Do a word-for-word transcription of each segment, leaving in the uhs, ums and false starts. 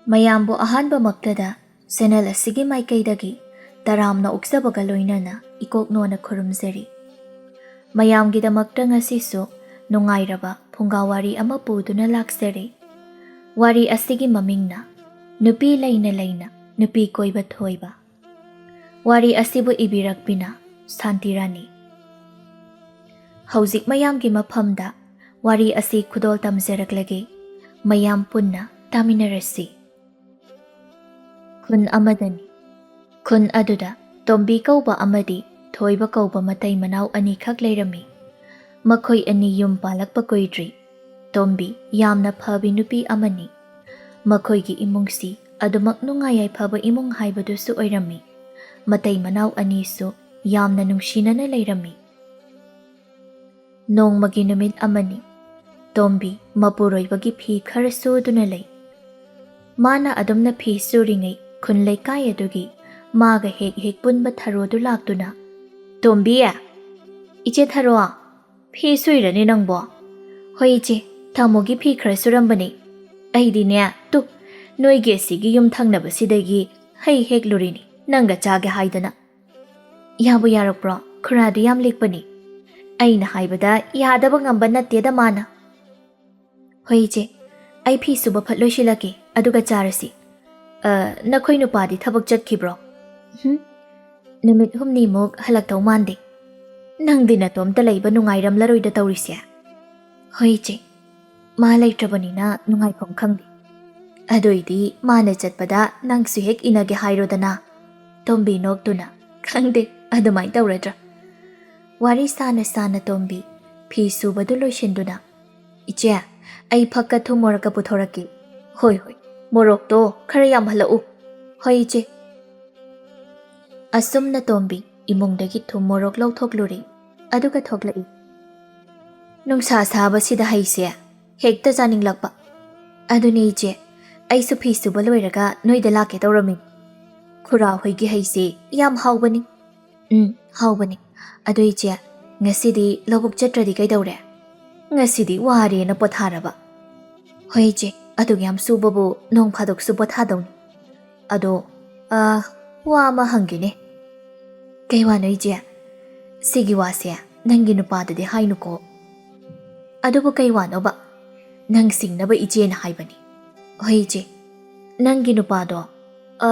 ꯃꯌꯥꯝꯕꯨ ꯑꯍꯥꯟꯕꯃꯛꯇꯗ ꯆꯦꯅꯦꯜ ꯑꯁꯤꯒꯤ ꯃꯥꯏꯀꯩꯗꯒꯤ ꯇꯔꯥꯝꯅ ꯑꯣꯛꯆꯕꯒ ꯂꯣꯏꯅꯅ ꯏꯀꯣꯛꯅꯣꯅ ꯈꯨꯔꯨꯝꯖꯔꯤ꯫ ꯃꯌꯥꯝꯒꯤꯗꯃꯛꯇ ꯉꯁꯤꯁꯨ ꯅꯨꯡꯉꯥꯏꯔꯕ ꯐꯨꯡꯒꯥ ꯋꯥꯔꯤ ꯑꯃ ꯄꯨꯗꯨꯅ ꯂꯥꯛꯆꯔꯤ꯫ ꯋꯥꯔꯤ ꯑꯁꯤꯒꯤ ꯃꯃꯤꯡꯅ ꯅꯨꯄꯤ ꯂꯩꯅ ꯂꯩꯅ ꯅꯨꯄꯤ ꯀꯣꯏꯕ ꯊꯣꯏꯕ꯫ ꯋꯥꯔꯤ ꯑꯁꯤꯕꯨ ꯏꯕꯤꯔꯛꯄꯤꯅ ꯁꯥꯟꯇꯤ ꯔꯥꯅꯤ꯫ ꯍꯧꯖꯤꯛ ꯃꯌꯥꯝꯒꯤ ꯃꯐꯝꯗ ꯋꯥꯔꯤ ꯑꯁꯤ ꯈꯨꯗꯣꯜ ꯇꯝꯖꯔꯛꯂꯒꯦ꯫ ꯃꯌꯥꯝ ꯄꯨꯟꯅ ꯇꯥꯃꯤꯟꯅꯔꯁꯤ꯫ ꯈꯨꯟ ꯑꯃꯗꯅꯤ꯫ ꯈꯨꯟ ꯑꯗꯨꯗ ꯇꯣꯝꯕꯤ ꯀꯧꯕ ꯑꯃꯗꯤ ꯊꯣꯏꯕ ꯀꯧꯕ ꯃꯇꯩ ꯃꯅꯥꯎ ꯑꯅꯤꯈꯛ ꯂꯩꯔꯝꯃꯤ꯫ ꯃꯈꯣꯏ ꯑꯅꯤ ꯌꯨꯝ ꯄꯥꯜꯂꯛꯄ ꯀꯨꯏꯗ꯭ꯔꯤ꯫ ꯇꯣꯝꯕꯤ ꯌꯥꯝꯅ ꯐꯕꯤ ꯅꯨꯄꯤ ꯑꯃꯅꯤ꯫ ꯃꯈꯣꯏꯒꯤ ꯏꯃꯨꯡꯁꯤ ꯑꯗꯨꯃꯛ ꯅꯨꯡꯉꯥꯏ ꯌꯥꯏꯐꯕ ꯏꯃꯨꯡ ꯍꯥꯏꯕꯗꯨꯁꯨ ꯑꯣꯏꯔꯝꯃꯤ꯫ ꯃꯇꯩ ꯃꯅꯥꯎ ꯑꯅꯤꯁꯨ ꯌꯥꯝꯅ ꯅꯨꯡꯁꯤꯅꯅ ꯂꯩꯔꯝꯃꯤ꯫ ꯅꯣꯡꯃꯒꯤ ꯅꯨꯃꯤꯠ ꯑꯃꯅꯤ꯫ ꯇꯣꯝꯕꯤ ꯃꯄꯨꯔꯣꯏꯕꯒꯤ ꯐꯤ ꯈꯔ ꯁꯨꯗꯨꯅ ꯂꯩ꯫ ꯃꯥꯅ ꯑꯗꯨꯝꯅ ꯐꯤ ꯁꯨꯔꯤꯉꯩ ꯈꯨꯟ ꯂꯩꯀꯥꯏ ꯑꯗꯨꯒꯤ ꯃꯥꯒ ꯍꯦꯛ ꯍꯦꯛ ꯄꯨꯟꯕ ꯊꯔꯣꯗꯨ ꯂꯥꯛꯇꯨꯅ, "ꯇꯣꯝꯕꯤ, ꯏꯆꯦ ꯊꯔꯣ, ꯐꯤ ꯁꯨꯏꯔꯅꯤ ꯅꯪꯕꯣ?" "ꯍꯣꯏ ꯏꯆꯦ, ꯇꯥꯃꯣꯒꯤ ꯐꯤ ꯈꯔ ꯁꯨꯔꯝꯕꯅꯤ꯫ ꯑꯩꯗꯤꯅꯦ, ꯇꯨ, ꯅꯣꯏꯒꯤ ꯑꯁꯤꯒꯤ ꯌꯨꯝ ꯊꯪꯅꯕꯁꯤꯗꯒꯤ ꯍꯩ ꯍꯦꯛꯂꯨꯔꯤꯅꯤ, ꯅꯪꯒ ꯆꯥꯒꯦ ꯍꯥꯏꯗꯅ꯫ ꯌꯥꯕꯨ ꯌꯥꯔꯛꯄ꯭ꯔꯣ? ꯈꯨꯔꯥꯗꯨ ꯌꯥꯝ ꯂꯤꯛꯄꯅꯤ꯫ ꯑꯩꯅ ꯍꯥꯏꯕꯗ ꯌꯥꯗꯕ ꯉꯝꯕ ꯅꯠꯇꯦꯗ ꯃꯥꯅ꯫" "ꯍꯣꯏ ꯏꯆꯦ, ꯑꯩ ꯐꯤ ꯁꯨꯕ ꯐꯠ ꯂꯣꯏꯁꯤꯜꯂꯛꯀꯦ, ꯑꯗꯨꯒ ꯆꯥꯔꯁꯤ꯫ ꯑ, ꯅꯈꯣꯏ ꯅꯨꯄꯥꯗꯤ ꯊꯕꯛ ꯆꯠꯈꯤꯕ꯭ꯔꯣ?" "ꯍꯨꯝ, ꯅꯨꯃꯤꯠ ꯍꯨꯝꯅꯤꯃꯨꯛ ꯍꯜꯂꯛꯇꯧ ꯃꯥꯟꯗꯦ꯫ ꯅꯪꯗꯤ ꯅꯇꯣꯝꯇ ꯂꯩꯕ ꯅꯨꯡꯉꯥꯏꯔꯝꯂꯔꯣꯏꯗ ꯇꯧꯔꯤꯁꯦ꯫" "ꯍꯣꯏ ꯏꯆꯦ, ꯃꯥ ꯂꯩꯇ꯭ꯔꯕꯅꯤꯅ ꯅꯨꯡꯉꯥꯏꯐꯝ ꯈꯪꯗꯦ꯫ ꯑꯗꯨꯏꯗꯤ ꯃꯥꯅ ꯆꯠꯄꯗ ꯅꯪꯁꯨ ꯍꯦꯛ ꯏꯟꯅꯒꯦ ꯍꯥꯏꯔꯣꯗꯅ꯫" ꯇꯣꯝꯕꯤ ꯅꯣꯛꯇꯨꯅ, "ꯈꯪꯗꯦ, ꯑꯗꯨꯃꯥꯏꯅ ꯇꯧꯔꯗ꯭ꯔꯥ?" ꯋꯥꯔꯤ ꯁꯥꯅ ꯁꯥꯅ ꯇꯣꯝꯕꯤ ꯐꯤ ꯁꯨꯕꯗꯨ ꯂꯣꯏꯁꯤꯟꯗꯨꯅ, "ꯏꯆꯦ, ꯑꯩ ꯐꯛꯀ ꯊꯨꯝ ꯃꯣꯔꯣꯛꯀ ꯄꯨꯊꯣꯔꯛꯀꯦ꯫" "ꯍꯣꯏ, ꯍꯣꯏ, ꯃꯣꯔꯣꯛꯇꯣ ꯈꯔ ꯌꯥꯝꯍꯜꯂꯛꯎ꯫" "ꯍꯣꯏ ꯏꯆꯦ꯫" ꯑꯁꯨꯝꯅ ꯇꯣꯝꯕꯤ ꯏꯃꯨꯡꯗꯒꯤ ꯊꯨꯝ ꯃꯣꯔꯣꯛ ꯂꯧꯊꯣꯛꯂꯨꯔꯦ, ꯑꯗꯨꯒ ꯊꯣꯛꯂꯛꯏ꯫ "ꯅꯨꯡꯁꯥ ꯁꯥꯕꯁꯤꯗ ꯍꯩꯁꯦ ꯍꯦꯛꯇ ꯆꯥꯅꯤꯡꯂꯛꯄ꯫ ꯑꯗꯨꯅꯦ ꯏꯆꯦ, ꯑꯩꯁꯨ ꯐꯤ ꯁꯨꯕ ꯂꯣꯏꯔꯒ ꯅꯣꯏꯗ ꯂꯥꯛꯀꯦ ꯇꯧꯔꯝꯃꯤ꯫ ꯈꯨꯔꯥ ꯍꯣꯏꯒꯤ ꯍꯩꯁꯦ ꯌꯥꯝ ꯍꯥꯎꯕꯅꯤ꯫" "ꯎꯝ, ꯍꯥꯎꯕꯅꯤ꯫ ꯑꯗꯨ ꯏꯆꯦ, ꯉꯁꯤꯗꯤ ꯂꯧꯕꯨꯛ ꯆꯠꯇ꯭ꯔꯗꯤ ꯀꯩꯗꯧꯔꯦ?" "ꯉꯁꯤꯗꯤ ꯋꯥꯔꯦꯅ ꯄꯣꯊꯥꯔꯕ꯫" "ꯍꯣꯏ ꯏꯆꯦ, ꯑꯗꯨꯛ ꯌꯥꯝ ꯁꯨꯕꯕꯨ ꯅꯣꯡ ꯐꯥꯗꯣꯛꯁꯨ ꯄꯣꯊꯥꯗꯧꯅꯤ꯫ ꯑꯗꯣ, ꯑ, ꯋꯥ ꯑꯃ ꯍꯪꯒꯦꯅꯦ꯫ ꯀꯩ ꯋꯥꯅꯣ ꯏꯆꯦ? ꯁꯤꯒꯤ ꯋꯥꯁꯦ ꯅꯪꯒꯤ ꯅꯨꯄꯥꯗꯗꯤ ꯍꯥꯏꯅꯨꯀꯣ꯫ ꯑꯗꯨꯕꯨ ꯀꯩ ꯋꯥꯅꯣꯕ? ꯅꯪ ꯁꯤꯡꯅꯕ ꯏꯆꯦꯅ ꯍꯥꯏꯕꯅꯤ꯫ ꯍꯣꯏ ꯏꯆꯦ, ꯅꯪꯒꯤ ꯅꯨꯄꯥꯗꯣ, ꯑ,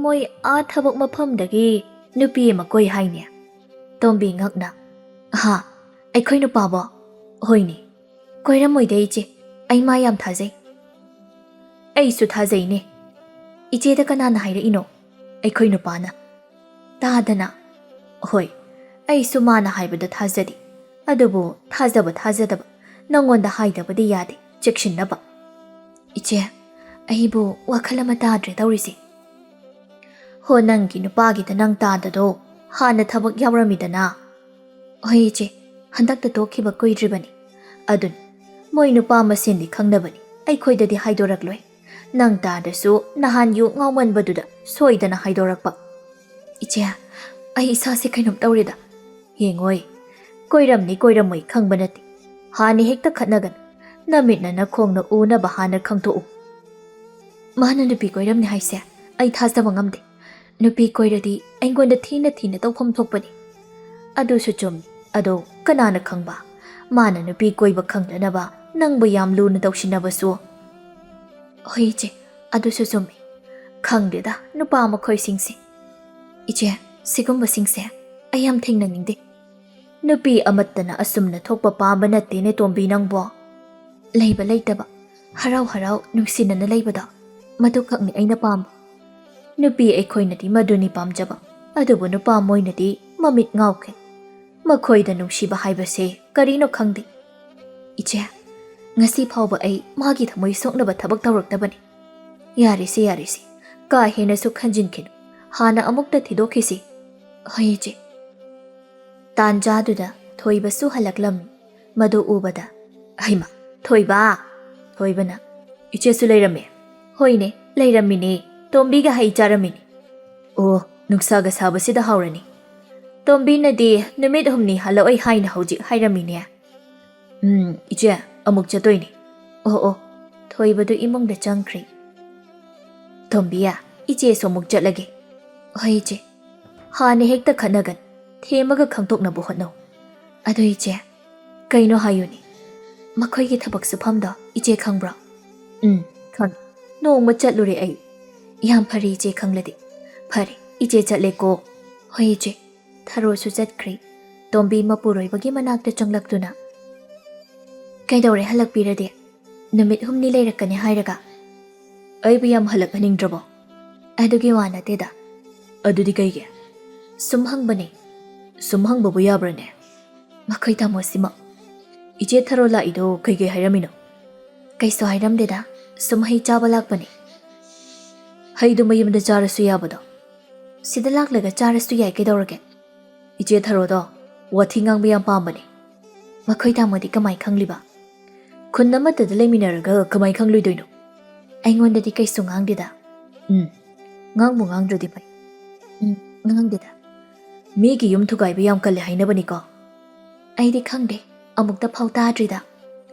ꯃꯣꯏ ꯑꯥ ꯊꯕꯛ ꯃꯐꯝꯗꯒꯤ ꯅꯨꯄꯤ ꯑꯃ ꯀꯣꯏ ꯍꯥꯏꯅꯦ꯫ ꯇꯣꯝꯕꯤ ꯉꯛꯅ, "ꯍꯥ? ꯑꯩꯈꯣꯏ ꯅꯨꯄꯥꯕꯣ?" "ꯍꯣꯏꯅꯦ꯫ ꯀꯣꯏꯔꯝꯃꯣꯏꯗ ꯏꯆꯦ, ꯑꯩ ꯃꯥ ꯌꯥꯝ ꯊꯥꯖꯩ꯫" "ꯑꯩꯁꯨ ꯊꯥꯖꯩꯅꯦ꯫" "ꯏꯆꯦꯗ ꯀꯅꯥꯅ ꯍꯥꯏꯔꯛꯏꯅꯣ?" "ꯑꯩꯈꯣꯏ ꯅꯨꯄꯥꯅ꯫" "ꯇꯥꯗꯅ꯫" "ꯍꯣꯏ, ꯑꯩꯁꯨ ꯃꯥꯅ ꯍꯥꯏꯕꯗ ꯊꯥꯖꯗꯦ꯫ ꯑꯗꯨꯕꯨ ꯊꯥꯖꯕ ꯊꯥꯖꯗꯕ, ꯅꯪꯉꯣꯟꯗ ꯍꯥꯏꯗꯕꯗꯤ ꯌꯥꯗꯦ, ꯆꯦꯛꯁꯤꯟꯅꯕ꯫" "ꯏꯆꯦ, ꯑꯩꯕꯨ ꯋꯥꯈꯜ ꯑꯃ ꯇꯥꯗ꯭ꯔꯦ ꯇꯧꯔꯤꯁꯦ꯫" "ꯍꯣ, ꯅꯪꯒꯤ ꯅꯨꯄꯥꯒꯤꯗ ꯅꯪ ꯇꯥꯗꯗꯣ ꯍꯥꯟꯅ ꯊꯕꯛ ꯌꯥꯎꯔꯝꯃꯤꯗꯅ?" "ꯍꯣꯏ ꯏꯆꯦ, ꯍꯟꯗꯛꯇ ꯇꯣꯛꯈꯤꯕ ꯀꯨꯏꯗ꯭ꯔꯤꯕꯅꯤ꯫ ꯑꯗꯨꯅꯤ, ꯃꯣꯏ ꯅꯨꯄꯥ ꯃꯁꯦꯟꯗꯤ ꯈꯪꯅꯕꯅꯤ, ꯑꯩꯈꯣꯏꯗꯗꯤ ꯍꯥꯏꯗꯣꯔꯛꯂꯣꯏ꯫ ꯅꯪ ꯇꯥꯗ꯭ꯔꯁꯨ ꯅꯍꯥꯟ ꯌꯨ ꯉꯥꯎꯃꯟꯕꯗꯨꯗ ꯁꯣꯏꯗꯅ ꯍꯥꯏꯗꯣꯔꯛꯄ꯫" "ꯏꯆꯦ, ꯑꯩ ꯏꯁꯥꯁꯦ ꯀꯩꯅꯣꯝ ꯇꯧꯔꯦꯗ꯫" "ꯌꯦꯡꯉꯣꯏ, ꯀꯣꯏꯔꯝꯅꯤ ꯀꯣꯏꯔꯝꯃꯣꯏ ꯈꯪꯕ ꯅꯠꯇꯦ꯫ ꯍꯥꯟꯅ ꯍꯦꯛꯇ ꯈꯠꯅꯒꯅꯨ꯫ ꯅꯃꯤꯠꯅ ꯅꯈꯣꯡꯅ ꯎꯅꯕ ꯍꯥꯟꯅ ꯈꯪꯗꯣꯛꯎ꯫" "ꯃꯥꯅ ꯅꯨꯄꯤ ꯀꯣꯏꯔꯝꯅꯤ ꯍꯥꯏꯁꯦ ꯑꯩ ꯊꯥꯖꯕ ꯉꯝꯗꯦ꯫ ꯅꯨꯄꯤ ꯀꯣꯏꯔꯗꯤ ꯑꯩꯉꯣꯟꯗ ꯊꯤꯅ ꯊꯤꯅ ꯇꯧꯐꯝ ꯊꯣꯛꯄꯅꯤ꯫" "ꯑꯗꯨꯁꯨ ꯆꯨꯝꯃꯤ꯫ ꯑꯗꯣ ꯀꯅꯥꯅ ꯈꯪꯕ? ꯃꯥꯅ ꯅꯨꯄꯤ ꯀꯣꯏꯕ ꯈꯪꯗꯅꯕ ꯅꯪꯕꯨ ꯌꯥꯝ ꯂꯨꯅ ꯇꯧꯁꯤꯟꯅꯕꯁꯨ꯫" "ꯍꯣꯏ ꯏꯆꯦ, ꯑꯗꯨꯁꯨ ꯆꯨꯝꯃꯤ꯫ ꯈꯪꯗꯦꯗ ꯅꯨꯄꯥ ꯃꯈꯣꯏꯁꯤꯡꯁꯦ꯫ ꯏꯆꯦ, ꯁꯤꯒꯨꯝꯕꯁꯤꯡꯁꯦ ꯑꯩ ꯌꯥꯝ ꯊꯦꯡꯅꯅꯤꯡꯗꯦ꯫" "ꯅꯨꯄꯤ ꯑꯃꯠꯇꯅ ꯑꯁꯨꯝꯅ ꯊꯣꯛꯄ ꯄꯥꯝꯕ ꯅꯠꯇꯦꯅꯦ ꯇꯣꯝꯕꯤ ꯅꯪꯕꯣ꯫ ꯂꯩꯕ ꯂꯩꯇꯕ, ꯍꯔꯥꯎ ꯍꯔꯥꯎ ꯅꯨꯡꯁꯤꯅꯅ ꯂꯩꯕꯗꯣ, ꯃꯗꯨꯈꯛꯅꯤ ꯑꯩꯅ ꯄꯥꯝꯕ꯫ ꯅꯨꯄꯤ ꯑꯩꯈꯣꯏꯅꯗꯤ ꯃꯗꯨꯅꯤ ꯄꯥꯝꯖꯕ, ꯑꯗꯨꯕꯨ ꯅꯨꯄꯥ ꯃꯣꯏꯅꯗꯤ ꯃꯃꯤꯠ ꯉꯥꯎꯈ꯭ꯔꯦ꯫ ꯃꯈꯣꯏꯗ ꯅꯨꯡꯁꯤꯕ ꯍꯥꯏꯕꯁꯦ ꯀꯔꯤꯅꯣ ꯈꯪꯗꯦ꯫" "ꯏꯆꯦ, ꯉꯁꯤ ꯐꯥꯎꯕ ꯑꯩ ꯃꯥꯒꯤ ꯊꯃꯣꯏ ꯁꯣꯛꯅꯕ ꯊꯕꯛ ꯇꯧꯔꯛꯇꯕꯅꯤ꯫" "ꯌꯥꯔꯦꯁꯦ, ꯌꯥꯔꯦꯁꯦ, ꯀꯥ ꯍꯦꯟꯅꯁꯨ ꯈꯟꯖꯤꯟꯈꯤꯅꯨ꯫ ꯍꯥꯟꯅ ꯑꯃꯨꯛꯇ ꯊꯤꯗꯣꯛꯈꯤꯁꯤ꯫" "ꯍꯣꯏ ꯏꯆꯦ꯫" ꯇꯥꯟꯖꯥꯗꯨꯗ ꯊꯣꯏꯕꯁꯨ ꯍꯜꯂꯛꯂꯝꯃꯤ꯫ ꯃꯗꯨ ꯎꯕꯗ, "ꯍꯩꯃꯥ, ꯊꯣꯏꯕ!" ꯊꯣꯏꯕꯅ, "ꯏꯆꯦꯁꯨ ꯂꯩꯔꯝꯃꯦ?" "ꯍꯣꯏꯅꯦ, ꯂꯩꯔꯝꯃꯤꯅꯦ꯫ ꯇꯣꯝꯕꯤꯒ ꯍꯩ ꯆꯥꯔꯝꯃꯤꯅꯦ꯫" "ꯑꯣ, ꯅꯨꯡꯁꯥꯒ ꯁꯥꯕꯁꯤꯗ ꯍꯥꯎꯔꯅꯤ꯫" "ꯇꯣꯝꯕꯤꯅꯗꯤ ꯅꯨꯃꯤꯠ ꯍꯨꯝꯅꯤ ꯍꯜꯂꯛꯑꯣꯏ ꯍꯥꯏꯅ ꯍꯧꯖꯤꯛ ꯍꯥꯏꯔꯝꯃꯤꯅꯦ꯫" "ꯎꯝ, ꯏꯆꯦ, ꯑꯃꯨꯛ ꯆꯠꯇꯣꯏꯅꯦ꯫" "ꯑꯣ, ꯑꯣ, ꯊꯣꯏꯕꯗꯨ ꯏꯃꯨꯡꯗ ꯆꯪꯈ꯭ꯔꯦ꯫ "ꯇꯣꯝꯕꯤꯌꯥ, ꯏꯆꯦꯁꯨ ꯑꯃꯨꯛ ꯆꯠꯂꯒꯦ꯫" "ꯍꯣꯏ, ꯏꯆꯦ꯫ ꯍꯥꯟꯅ ꯍꯦꯛꯇ ꯈꯠꯅꯒꯅꯨ, ꯊꯦꯝꯃꯒ ꯈꯪꯗꯣꯛꯅꯕ ꯍꯣꯠꯅꯧ꯫" "ꯑꯗꯨ ꯏꯆꯦ, ꯀꯩꯅꯣ ꯍꯥꯏꯌꯨꯅꯦ, ꯃꯈꯣꯏꯒꯤ ꯊꯕꯛ ꯁꯨꯐꯝꯗꯣ ꯏꯆꯦ ꯈꯪꯕ꯭ꯔꯣ?" "ꯎꯝ, ꯈꯪꯉꯤ꯫ ꯅꯣꯡꯃ ꯆꯠꯂꯨꯔꯦ ꯑꯩ꯫" "ꯌꯥꯝ ꯐꯔꯦ ꯏꯆꯦ ꯈꯪꯂꯗꯤ꯫ ꯐꯔꯦ, ꯏꯆꯦ ꯆꯠꯂꯦꯀꯣ꯫" "ꯍꯣꯏ ꯏꯆꯦ꯫" ꯊꯔꯣꯁꯨ ꯆꯠꯈ꯭ꯔꯦ꯫ ꯇꯣꯝꯕꯤ ꯃꯄꯨꯔꯣꯏꯕꯒꯤ ꯃꯅꯥꯛꯇ ꯆꯪꯂꯛꯇꯨꯅ, "ꯀꯩꯗꯧꯔꯦ ꯍꯜꯂꯛꯄꯤꯔꯗꯤ? ꯅꯨꯃꯤꯠ ꯍꯨꯝꯅꯤ ꯂꯩꯔꯛꯀꯅꯤ ꯍꯥꯏꯔꯒ?" "ꯑꯩꯕꯨ ꯌꯥꯝ ꯍꯜꯂꯛꯍꯟꯅꯤꯡꯗ꯭ꯔꯕꯣ?" "ꯑꯗꯨꯒꯤ ꯋꯥ ꯅꯠꯇꯦꯗ꯫" "ꯑꯗꯨꯗꯤ ꯀꯩꯒꯤ?" "ꯁꯨꯝ ꯍꯪꯕꯅꯦ꯫" "ꯁꯨꯝ ꯍꯪꯕꯕꯨ ꯌꯥꯕ꯭ꯔꯅꯦ?" "ꯃꯈꯣꯏ ꯇꯥꯃꯣꯁꯤꯃ꯫" "ꯏꯆꯦ ꯊꯔꯣ ꯂꯥꯛꯏꯗꯣ ꯀꯩꯀꯩ ꯍꯥꯏꯔꯝꯃꯤꯅꯣ?" "ꯀꯩꯁꯨ ꯍꯥꯏꯔꯝꯗꯦꯗ, ꯁꯨꯝ ꯍꯩ ꯆꯥꯕ ꯂꯥꯛꯄꯅꯦ꯫" "ꯍꯩꯗꯨ ꯃꯌꯨꯝꯗ ꯆꯥꯔꯁꯨ ꯌꯥꯕꯗꯣ?" "ꯁꯤꯗ ꯂꯥꯛꯂꯒ ꯆꯥꯔꯁꯨ ꯌꯥꯏ, ꯀꯩꯗꯧꯔꯒꯦ?" "ꯏꯆꯦ ꯊꯔꯣꯗꯣ ꯋꯥꯊꯤ ꯉꯥꯡꯕ ꯌꯥꯝ ꯄꯥꯝꯕꯅꯦ꯫" "ꯃꯈꯣꯏ ꯇꯥꯃꯣꯗꯤ ꯀꯃꯥꯏ ꯈꯪꯂꯤꯕ?" "ꯈꯨꯟ ꯑꯃꯠꯇꯗ ꯂꯩꯃꯤꯟꯅꯔꯒ ꯀꯃꯥꯏ ꯈꯪꯂꯣꯏꯗꯣꯏꯅꯣ?" "ꯑꯩꯉꯣꯟꯗꯗꯤ ꯀꯩꯁꯨ ꯉꯥꯡꯗꯦꯗ꯫" "ꯎꯝ, ꯉꯥꯡꯕꯨ ꯉꯥꯡꯗ꯭ꯔꯗꯤ ꯐꯩ꯫" "ꯎꯝ, ꯉꯥꯡꯗꯦꯗ꯫" "ꯃꯤꯒꯤ ꯌꯨꯝ ꯊꯨꯒꯥꯏꯕ ꯌꯥꯝ ꯀꯜꯂꯦ ꯍꯥꯏꯅꯕꯅꯤꯀꯣ?" "ꯑꯩꯗꯤ ꯈꯪꯗꯦ, ꯑꯃꯨꯛꯇ ꯐꯥꯎ ꯇꯥꯗ꯭ꯔꯤꯗ꯫"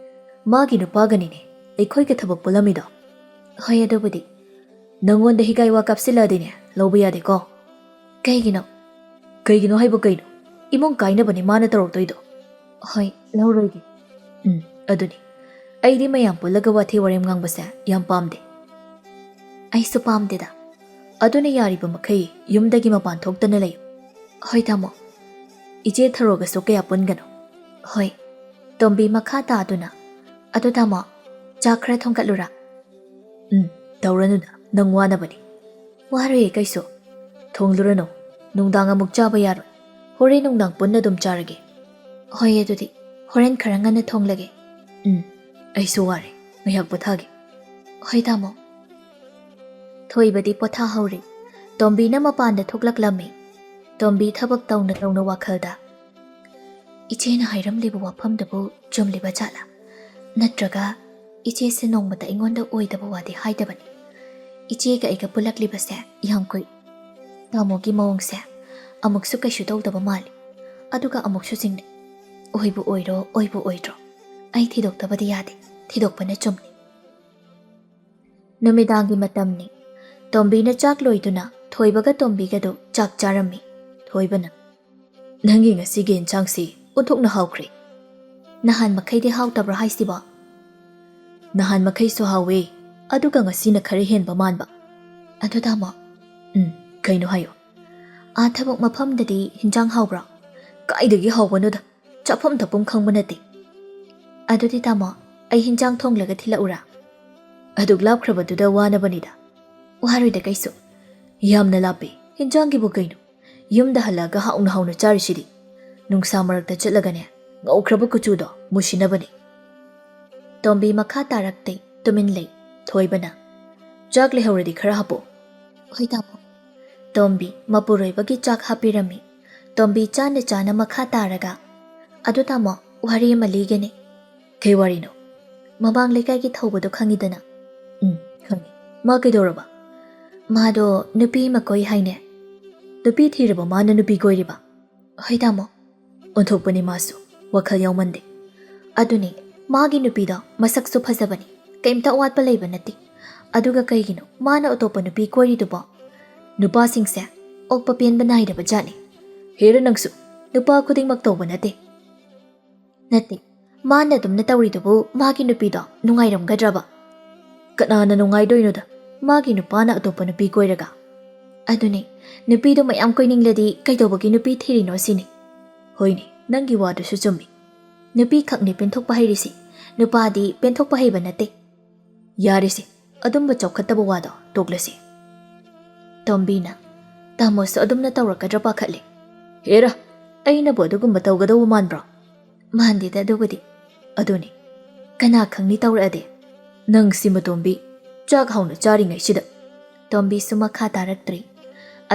"ꯃꯥꯒꯤ ꯅꯨꯄꯥꯒꯅꯤꯅꯦ ꯑꯩꯈꯣꯏꯒ ꯊꯕꯛ ꯄꯨꯜꯂꯝꯃꯤꯗꯣ꯫" "ꯍꯣꯏ, ꯑꯗꯨꯕꯨꯗꯤ꯫" "ꯅꯪꯉꯣꯟꯗ ꯍꯤꯒꯥꯏ ꯋꯥ ꯀꯥꯞꯁꯤꯜꯂꯛꯑꯗꯤꯅꯦ ꯂꯧꯕ ꯌꯥꯗꯦꯀꯣ꯫" "ꯀꯩꯒꯤꯅꯣ?" "ꯀꯩꯒꯤꯅꯣ ꯍꯥꯏꯕꯨ ꯀꯩꯅꯣ? ꯏꯃꯨꯡ ꯀꯥꯏꯅꯕꯅꯦ ꯃꯥꯅ ꯇꯧꯔꯛꯇꯣꯏꯗꯣ꯫" "ꯍꯣꯏ, ꯂꯧꯔꯣꯏꯒꯦ꯫" "ꯎꯝ, ꯑꯗꯨꯅꯤ꯫ ꯑꯩꯗꯤ ꯃꯌꯥꯝ ꯄꯨꯜꯂꯒ ꯋꯥꯊꯤ ꯋꯥꯔꯦꯝ ꯉꯥꯡꯕꯁꯦ ꯌꯥꯝ ꯄꯥꯝꯗꯦ꯫" "ꯑꯩꯁꯨ ꯄꯥꯝꯗꯦꯗ꯫ ꯑꯗꯨꯅ ꯌꯥꯔꯤꯕ ꯃꯈꯩ ꯌꯨꯝꯗꯒꯤ ꯃꯄꯥꯟ ꯊꯣꯛꯇꯅ ꯂꯩꯌꯨ꯫" "ꯍꯣꯏ, ꯇꯥꯃꯣ꯫" "ꯏꯆꯦ ꯊꯔꯣꯒꯁꯨ ꯀꯌꯥ ꯄꯨꯟꯒꯅꯨ꯫" "ꯍꯣꯏ꯫" ꯇꯣꯝꯕꯤ ꯃꯈꯥ ꯇꯥꯗꯨꯅ, "ꯑꯗꯨ ꯇꯥꯃꯣ, ꯆꯥꯛ ꯈꯔ ꯊꯣꯡꯒꯠꯂꯨꯔꯥ?" "ꯎꯝ, ꯇꯧꯔꯅꯨꯗ, ꯅꯪ ꯋꯥꯅꯕꯅꯤ꯫" "ꯋꯥꯔꯣꯏꯌꯦ ꯀꯩꯁꯨ꯫ ꯊꯣꯡꯂꯨꯔꯅꯨ, ꯅꯨꯡꯗꯥꯡ ꯑꯃꯨꯛ ꯆꯥꯕ ꯌꯥꯔꯣꯏ꯫ ꯍꯣꯔꯦꯟ ꯅꯨꯡꯗꯥꯡ ꯄꯨꯟꯅ ꯑꯗꯨꯝ ꯆꯥꯔꯒꯦ꯫" "ꯍꯣꯏ, ꯑꯗꯨꯗꯤ ꯍꯣꯔꯦꯟ ꯈꯔ ꯉꯟꯅ ꯊꯣꯡꯂꯒꯦ꯫" "ꯎꯝ, ꯑꯩꯁꯨ ꯋꯥꯔꯦ, ꯉꯥꯏꯍꯥꯛ ꯄꯣꯊꯥꯒꯦ꯫" "ꯍꯣꯏ, ꯇꯥꯃꯣ꯫" ꯊꯣꯏꯕꯗꯤ ꯄꯣꯊꯥꯍꯧꯔꯤ꯫ ꯇꯣꯝꯕꯤꯅ ꯃꯄꯥꯟꯗ ꯊꯣꯛꯂꯛꯂꯝꯃꯤ꯫ ꯇꯣꯝꯕꯤ ꯊꯕꯛ ꯇꯧꯅ ꯇꯧꯅ ꯋꯥꯈꯜꯗ, "ꯏꯆꯦꯅ ꯍꯥꯏꯔꯝꯂꯤꯕ ꯋꯥꯐꯝꯗꯨꯕꯨ ꯆꯨꯝꯂꯤꯕ ꯖꯥꯠꯂꯥ? ꯅꯠꯇ꯭ꯔꯒ ꯏꯆꯦꯁꯦ ꯅꯣꯡꯃꯇ ꯑꯩꯉꯣꯟꯗ ꯑꯣꯏꯗꯕ ꯋꯥꯗꯤ ꯍꯥꯏꯗꯕꯅꯤ꯫ ꯏꯆꯦꯒ ꯑꯩꯒ ꯄꯨꯜꯂꯛꯂꯤꯕꯁꯦ ꯌꯥꯝ ꯀꯨꯏ꯫ ꯇꯥꯃꯣꯒꯤ ꯃꯑꯣꯡꯁꯦ ꯑꯃꯨꯛꯁꯨ ꯀꯩꯁꯨ ꯇꯧꯗꯕ ꯃꯥꯜꯂꯤ, ꯑꯗꯨꯒ ꯑꯃꯨꯛꯁꯨ ꯆꯤꯡꯅꯩ꯫ ꯑꯣꯏꯕꯨ ꯑꯣꯏꯔꯣ, ꯑꯣꯏꯕꯨ ꯑꯣꯏꯗ꯭ꯔꯣ? ꯑꯩ ꯊꯤꯗꯣꯛꯇꯕꯗꯤ ꯌꯥꯗꯦ, ꯊꯤꯗꯣꯛꯄꯅ ꯆꯨꯝꯃꯤ꯫" ꯅꯨꯃꯤꯗꯥꯡꯒꯤ ꯃꯇꯝꯅꯤ꯫ ꯇꯣꯝꯕꯤꯅ ꯆꯥꯛ ꯂꯣꯏꯗꯨꯅ ꯊꯣꯏꯕꯒ ꯇꯣꯝꯕꯤꯒꯗꯨ ꯆꯥꯛ ꯆꯥꯔꯝꯃꯤ꯫ ꯊꯣꯏꯕꯅ, "ꯅꯪꯒꯤ ꯉꯁꯤꯒꯤ ꯏꯟꯁꯥꯡꯁꯤ ꯑꯣꯟꯊꯣꯛꯅ ꯍꯥꯎꯈ꯭ꯔꯦ꯫ ꯅꯍꯥꯟ ꯃꯈꯩꯗꯤ ꯍꯥꯎꯇꯕ꯭ꯔꯥ ꯍꯥꯏꯁꯤꯕꯣ?" "ꯅꯍꯥꯟ ꯃꯈꯩꯁꯨ ꯍꯥꯎꯋꯦ, ꯑꯗꯨꯒ ꯉꯁꯤꯅ ꯈꯔ ꯍꯦꯟꯕ ꯃꯥꯟꯕ꯫ ꯑꯗꯨ ꯇꯥꯃꯣ?" "ꯎꯝ, ꯀꯩꯅꯣ ꯍꯥꯏꯌꯣ?" "ꯑꯥ ꯊꯕꯛ ꯃꯐꯝꯗꯗꯤ ꯍꯤꯟꯖꯥꯡ ꯍꯥꯎꯕ꯭ꯔꯣ?" "ꯀꯥꯏꯗꯒꯤ ꯍꯥꯎꯕꯅꯣꯗ, ꯆꯥꯐꯝ ꯊꯛꯐꯝ ꯈꯪꯕ ꯅꯠꯇꯦ꯫" "ꯑꯗꯨꯗꯤ ꯇꯥꯃꯣ, ꯑꯩ ꯍꯤꯟꯖꯥꯡ ꯊꯣꯡꯂꯒ ꯊꯤꯜꯂꯛꯎꯔꯥ?" "ꯑꯗꯨꯛ ꯂꯥꯞꯈ꯭ꯔꯕꯗꯨꯗ ꯋꯥꯅꯕꯅꯤꯗ꯫" "ꯋꯥꯔꯣꯏꯗ ꯀꯩꯁꯨ꯫" "ꯌꯥꯝꯅ ꯂꯥꯞꯄꯦ꯫ ꯍꯤꯟꯖꯥꯡꯒꯤꯕꯨ ꯀꯩꯅꯣ? ꯌꯨꯝꯗ ꯍꯜꯂꯛꯑꯒ ꯍꯥꯎꯅ ꯍꯥꯎꯅ ꯆꯥꯔꯤꯁꯤꯗꯤ꯫ ꯅꯨꯡꯁꯥ ꯃꯔꯛꯇ ꯆꯠꯂꯒꯅꯦ, ꯉꯧꯈ꯭ꯔꯕ ꯀꯨꯆꯨꯗꯣ ꯃꯨꯁꯤꯅꯕꯅꯤ꯫" ꯇꯣꯝꯕꯤ ꯃꯈꯥ ꯇꯥꯔꯛꯇꯦ, ꯇꯨꯃꯤꯟ ꯂꯩ꯫ ꯊꯣꯏꯕꯅ, "ꯆꯥꯛ ꯂꯩꯍꯧꯔꯗꯤ ꯈꯔ ꯍꯥꯞꯄꯣ꯫" "ꯍꯣꯏ ꯇꯥꯃꯣ꯫" ꯇꯣꯝꯕꯤ ꯃꯄꯨꯔꯣꯏꯕꯒꯤ ꯆꯥꯛ ꯍꯥꯞꯄꯤꯔꯝꯃꯤ꯫ ꯇꯣꯝꯕꯤ ꯆꯥꯅ ꯆꯥꯅ ꯃꯈꯥ ꯇꯥꯔꯒ, "ꯑꯗꯨ ꯇꯥꯃꯣ, ꯋꯥꯔꯤ ꯑꯃ ꯂꯤꯒꯦꯅꯦ꯫" "ꯀꯩ ꯋꯥꯔꯤꯅꯣ?" "ꯃꯃꯥꯡ ꯂꯩꯀꯥꯏꯒꯤ ꯊꯧꯕꯗꯣ ꯈꯪꯉꯤꯗꯅ?" "ꯎꯝ, ꯈꯪꯉꯤ꯫ ꯃꯥ ꯀꯩꯗꯧꯔꯕ?" "ꯃꯥꯗꯣ ꯅꯨꯄꯤ ꯑꯃ ꯀꯣꯏ ꯍꯥꯏꯅꯦ꯫" "ꯅꯨꯄꯤ ꯊꯤꯔꯕ ꯃꯥꯅ ꯅꯨꯄꯤ ꯀꯣꯏꯔꯤꯕ?" "ꯍꯣꯏ ꯇꯥꯃꯣ꯫" ꯑꯣꯟꯊꯣꯛꯄꯅꯤ ꯃꯥꯁꯨ, ꯋꯥꯈꯜ ꯌꯥꯎꯃꯟꯗꯦ꯫ "ꯑꯗꯨꯅꯤ, ꯃꯥꯒꯤ ꯅꯨꯄꯤꯗꯣ ꯃꯁꯛꯁꯨ ꯐꯖꯕꯅꯤ, ꯀꯩꯝꯇ ꯑꯋꯥꯠꯄ ꯂꯩꯕ ꯅꯠꯇꯦ꯫ ꯑꯗꯨꯒ ꯀꯩꯒꯤꯅꯣ ꯃꯥꯅ ꯑꯇꯣꯞꯄ ꯅꯨꯄꯤ ꯀꯣꯏꯔꯤꯗꯨꯕꯣ? ꯅꯨꯄꯥꯁꯤꯡꯁꯦ ꯑꯣꯛꯄ ꯄꯦꯟꯕ ꯅꯥꯏꯗꯕ ꯖꯥꯠꯅꯤ꯫" "ꯍꯦꯔꯥ ꯅꯪꯁꯨ, ꯅꯨꯄꯥ ꯈꯨꯗꯤꯡꯃꯛ ꯇꯧꯕ ꯅꯠꯇꯦ꯫" "ꯅꯠꯇꯦ, ꯃꯥꯅ ꯑꯗꯨꯝꯅ ꯇꯧꯔꯤꯗꯨꯕꯨ ꯃꯥꯒꯤ ꯅꯨꯄꯤꯗꯣ ꯅꯨꯡꯉꯥꯏꯔꯝꯒꯗ꯭ꯔꯕ?" "ꯀꯅꯥꯅ ꯅꯨꯡꯉꯥꯏꯗꯣꯏꯅꯣꯗ, ꯃꯥꯒꯤ ꯅꯨꯄꯥꯅ ꯑꯇꯣꯞꯄ ꯅꯨꯄꯤ ꯀꯣꯏꯔꯒ?" "ꯑꯗꯨꯅꯦ, ꯅꯨꯄꯤꯗꯣ ꯃꯌꯥꯝ ꯀꯣꯏꯅꯤꯡꯂꯗꯤ ꯀꯩꯗꯧꯕꯒꯤ ꯅꯨꯄꯤ ꯊꯤꯔꯤꯅꯣ ꯁꯤꯅꯤ꯫" "ꯍꯣꯏꯅꯦ, ꯅꯪꯒꯤ ꯋꯥꯗꯨꯁꯨ ꯆꯨꯝꯃꯤ꯫ ꯅꯨꯄꯤ ꯈꯛꯅꯤ ꯄꯦꯟꯊꯣꯛꯄ ꯍꯩꯔꯤꯁꯤ, ꯅꯨꯄꯥꯗꯤ ꯄꯦꯟꯊꯣꯛꯄ ꯍꯩꯕ ꯅꯠꯇꯦ꯫" "ꯌꯥꯔꯦꯁꯦ, ꯑꯗꯨꯝꯕ ꯆꯥꯎꯈꯠꯇꯕ ꯋꯥꯗꯣ ꯇꯣꯛꯂꯁꯤ꯫" ꯇꯣꯝꯕꯤꯅ, "ꯇꯥꯃꯣꯁꯨ ꯑꯗꯨꯝꯅ ꯇꯧꯔꯛꯀꯗ꯭ꯔꯥ ꯄꯥꯈꯠꯂꯦ꯫" "ꯍꯦꯔꯥ, ꯑꯩꯅꯕꯨ ꯑꯗꯨꯒꯨꯝꯕ ꯇꯧꯒꯗꯧꯕ ꯃꯥꯟꯕ꯭ꯔꯣ?" "ꯃꯥꯟꯗꯦꯗ ꯑꯗꯨꯕꯨꯗꯤ꯫" "ꯑꯗꯨꯅꯤ, ꯀꯅꯥ ꯈꯪꯅꯤ ꯇꯧꯔꯛꯑꯗꯤ?" "ꯅꯪ ꯁꯤꯃ ꯇꯣꯝꯕꯤ, ꯆꯥꯛ ꯍꯥꯎꯅ ꯆꯥꯔꯤꯉꯩꯁꯤꯗ꯫" ꯇꯣꯝꯕꯤꯁꯨ ꯃꯈꯥ ꯇꯥꯔꯛꯇ꯭ꯔꯤ꯫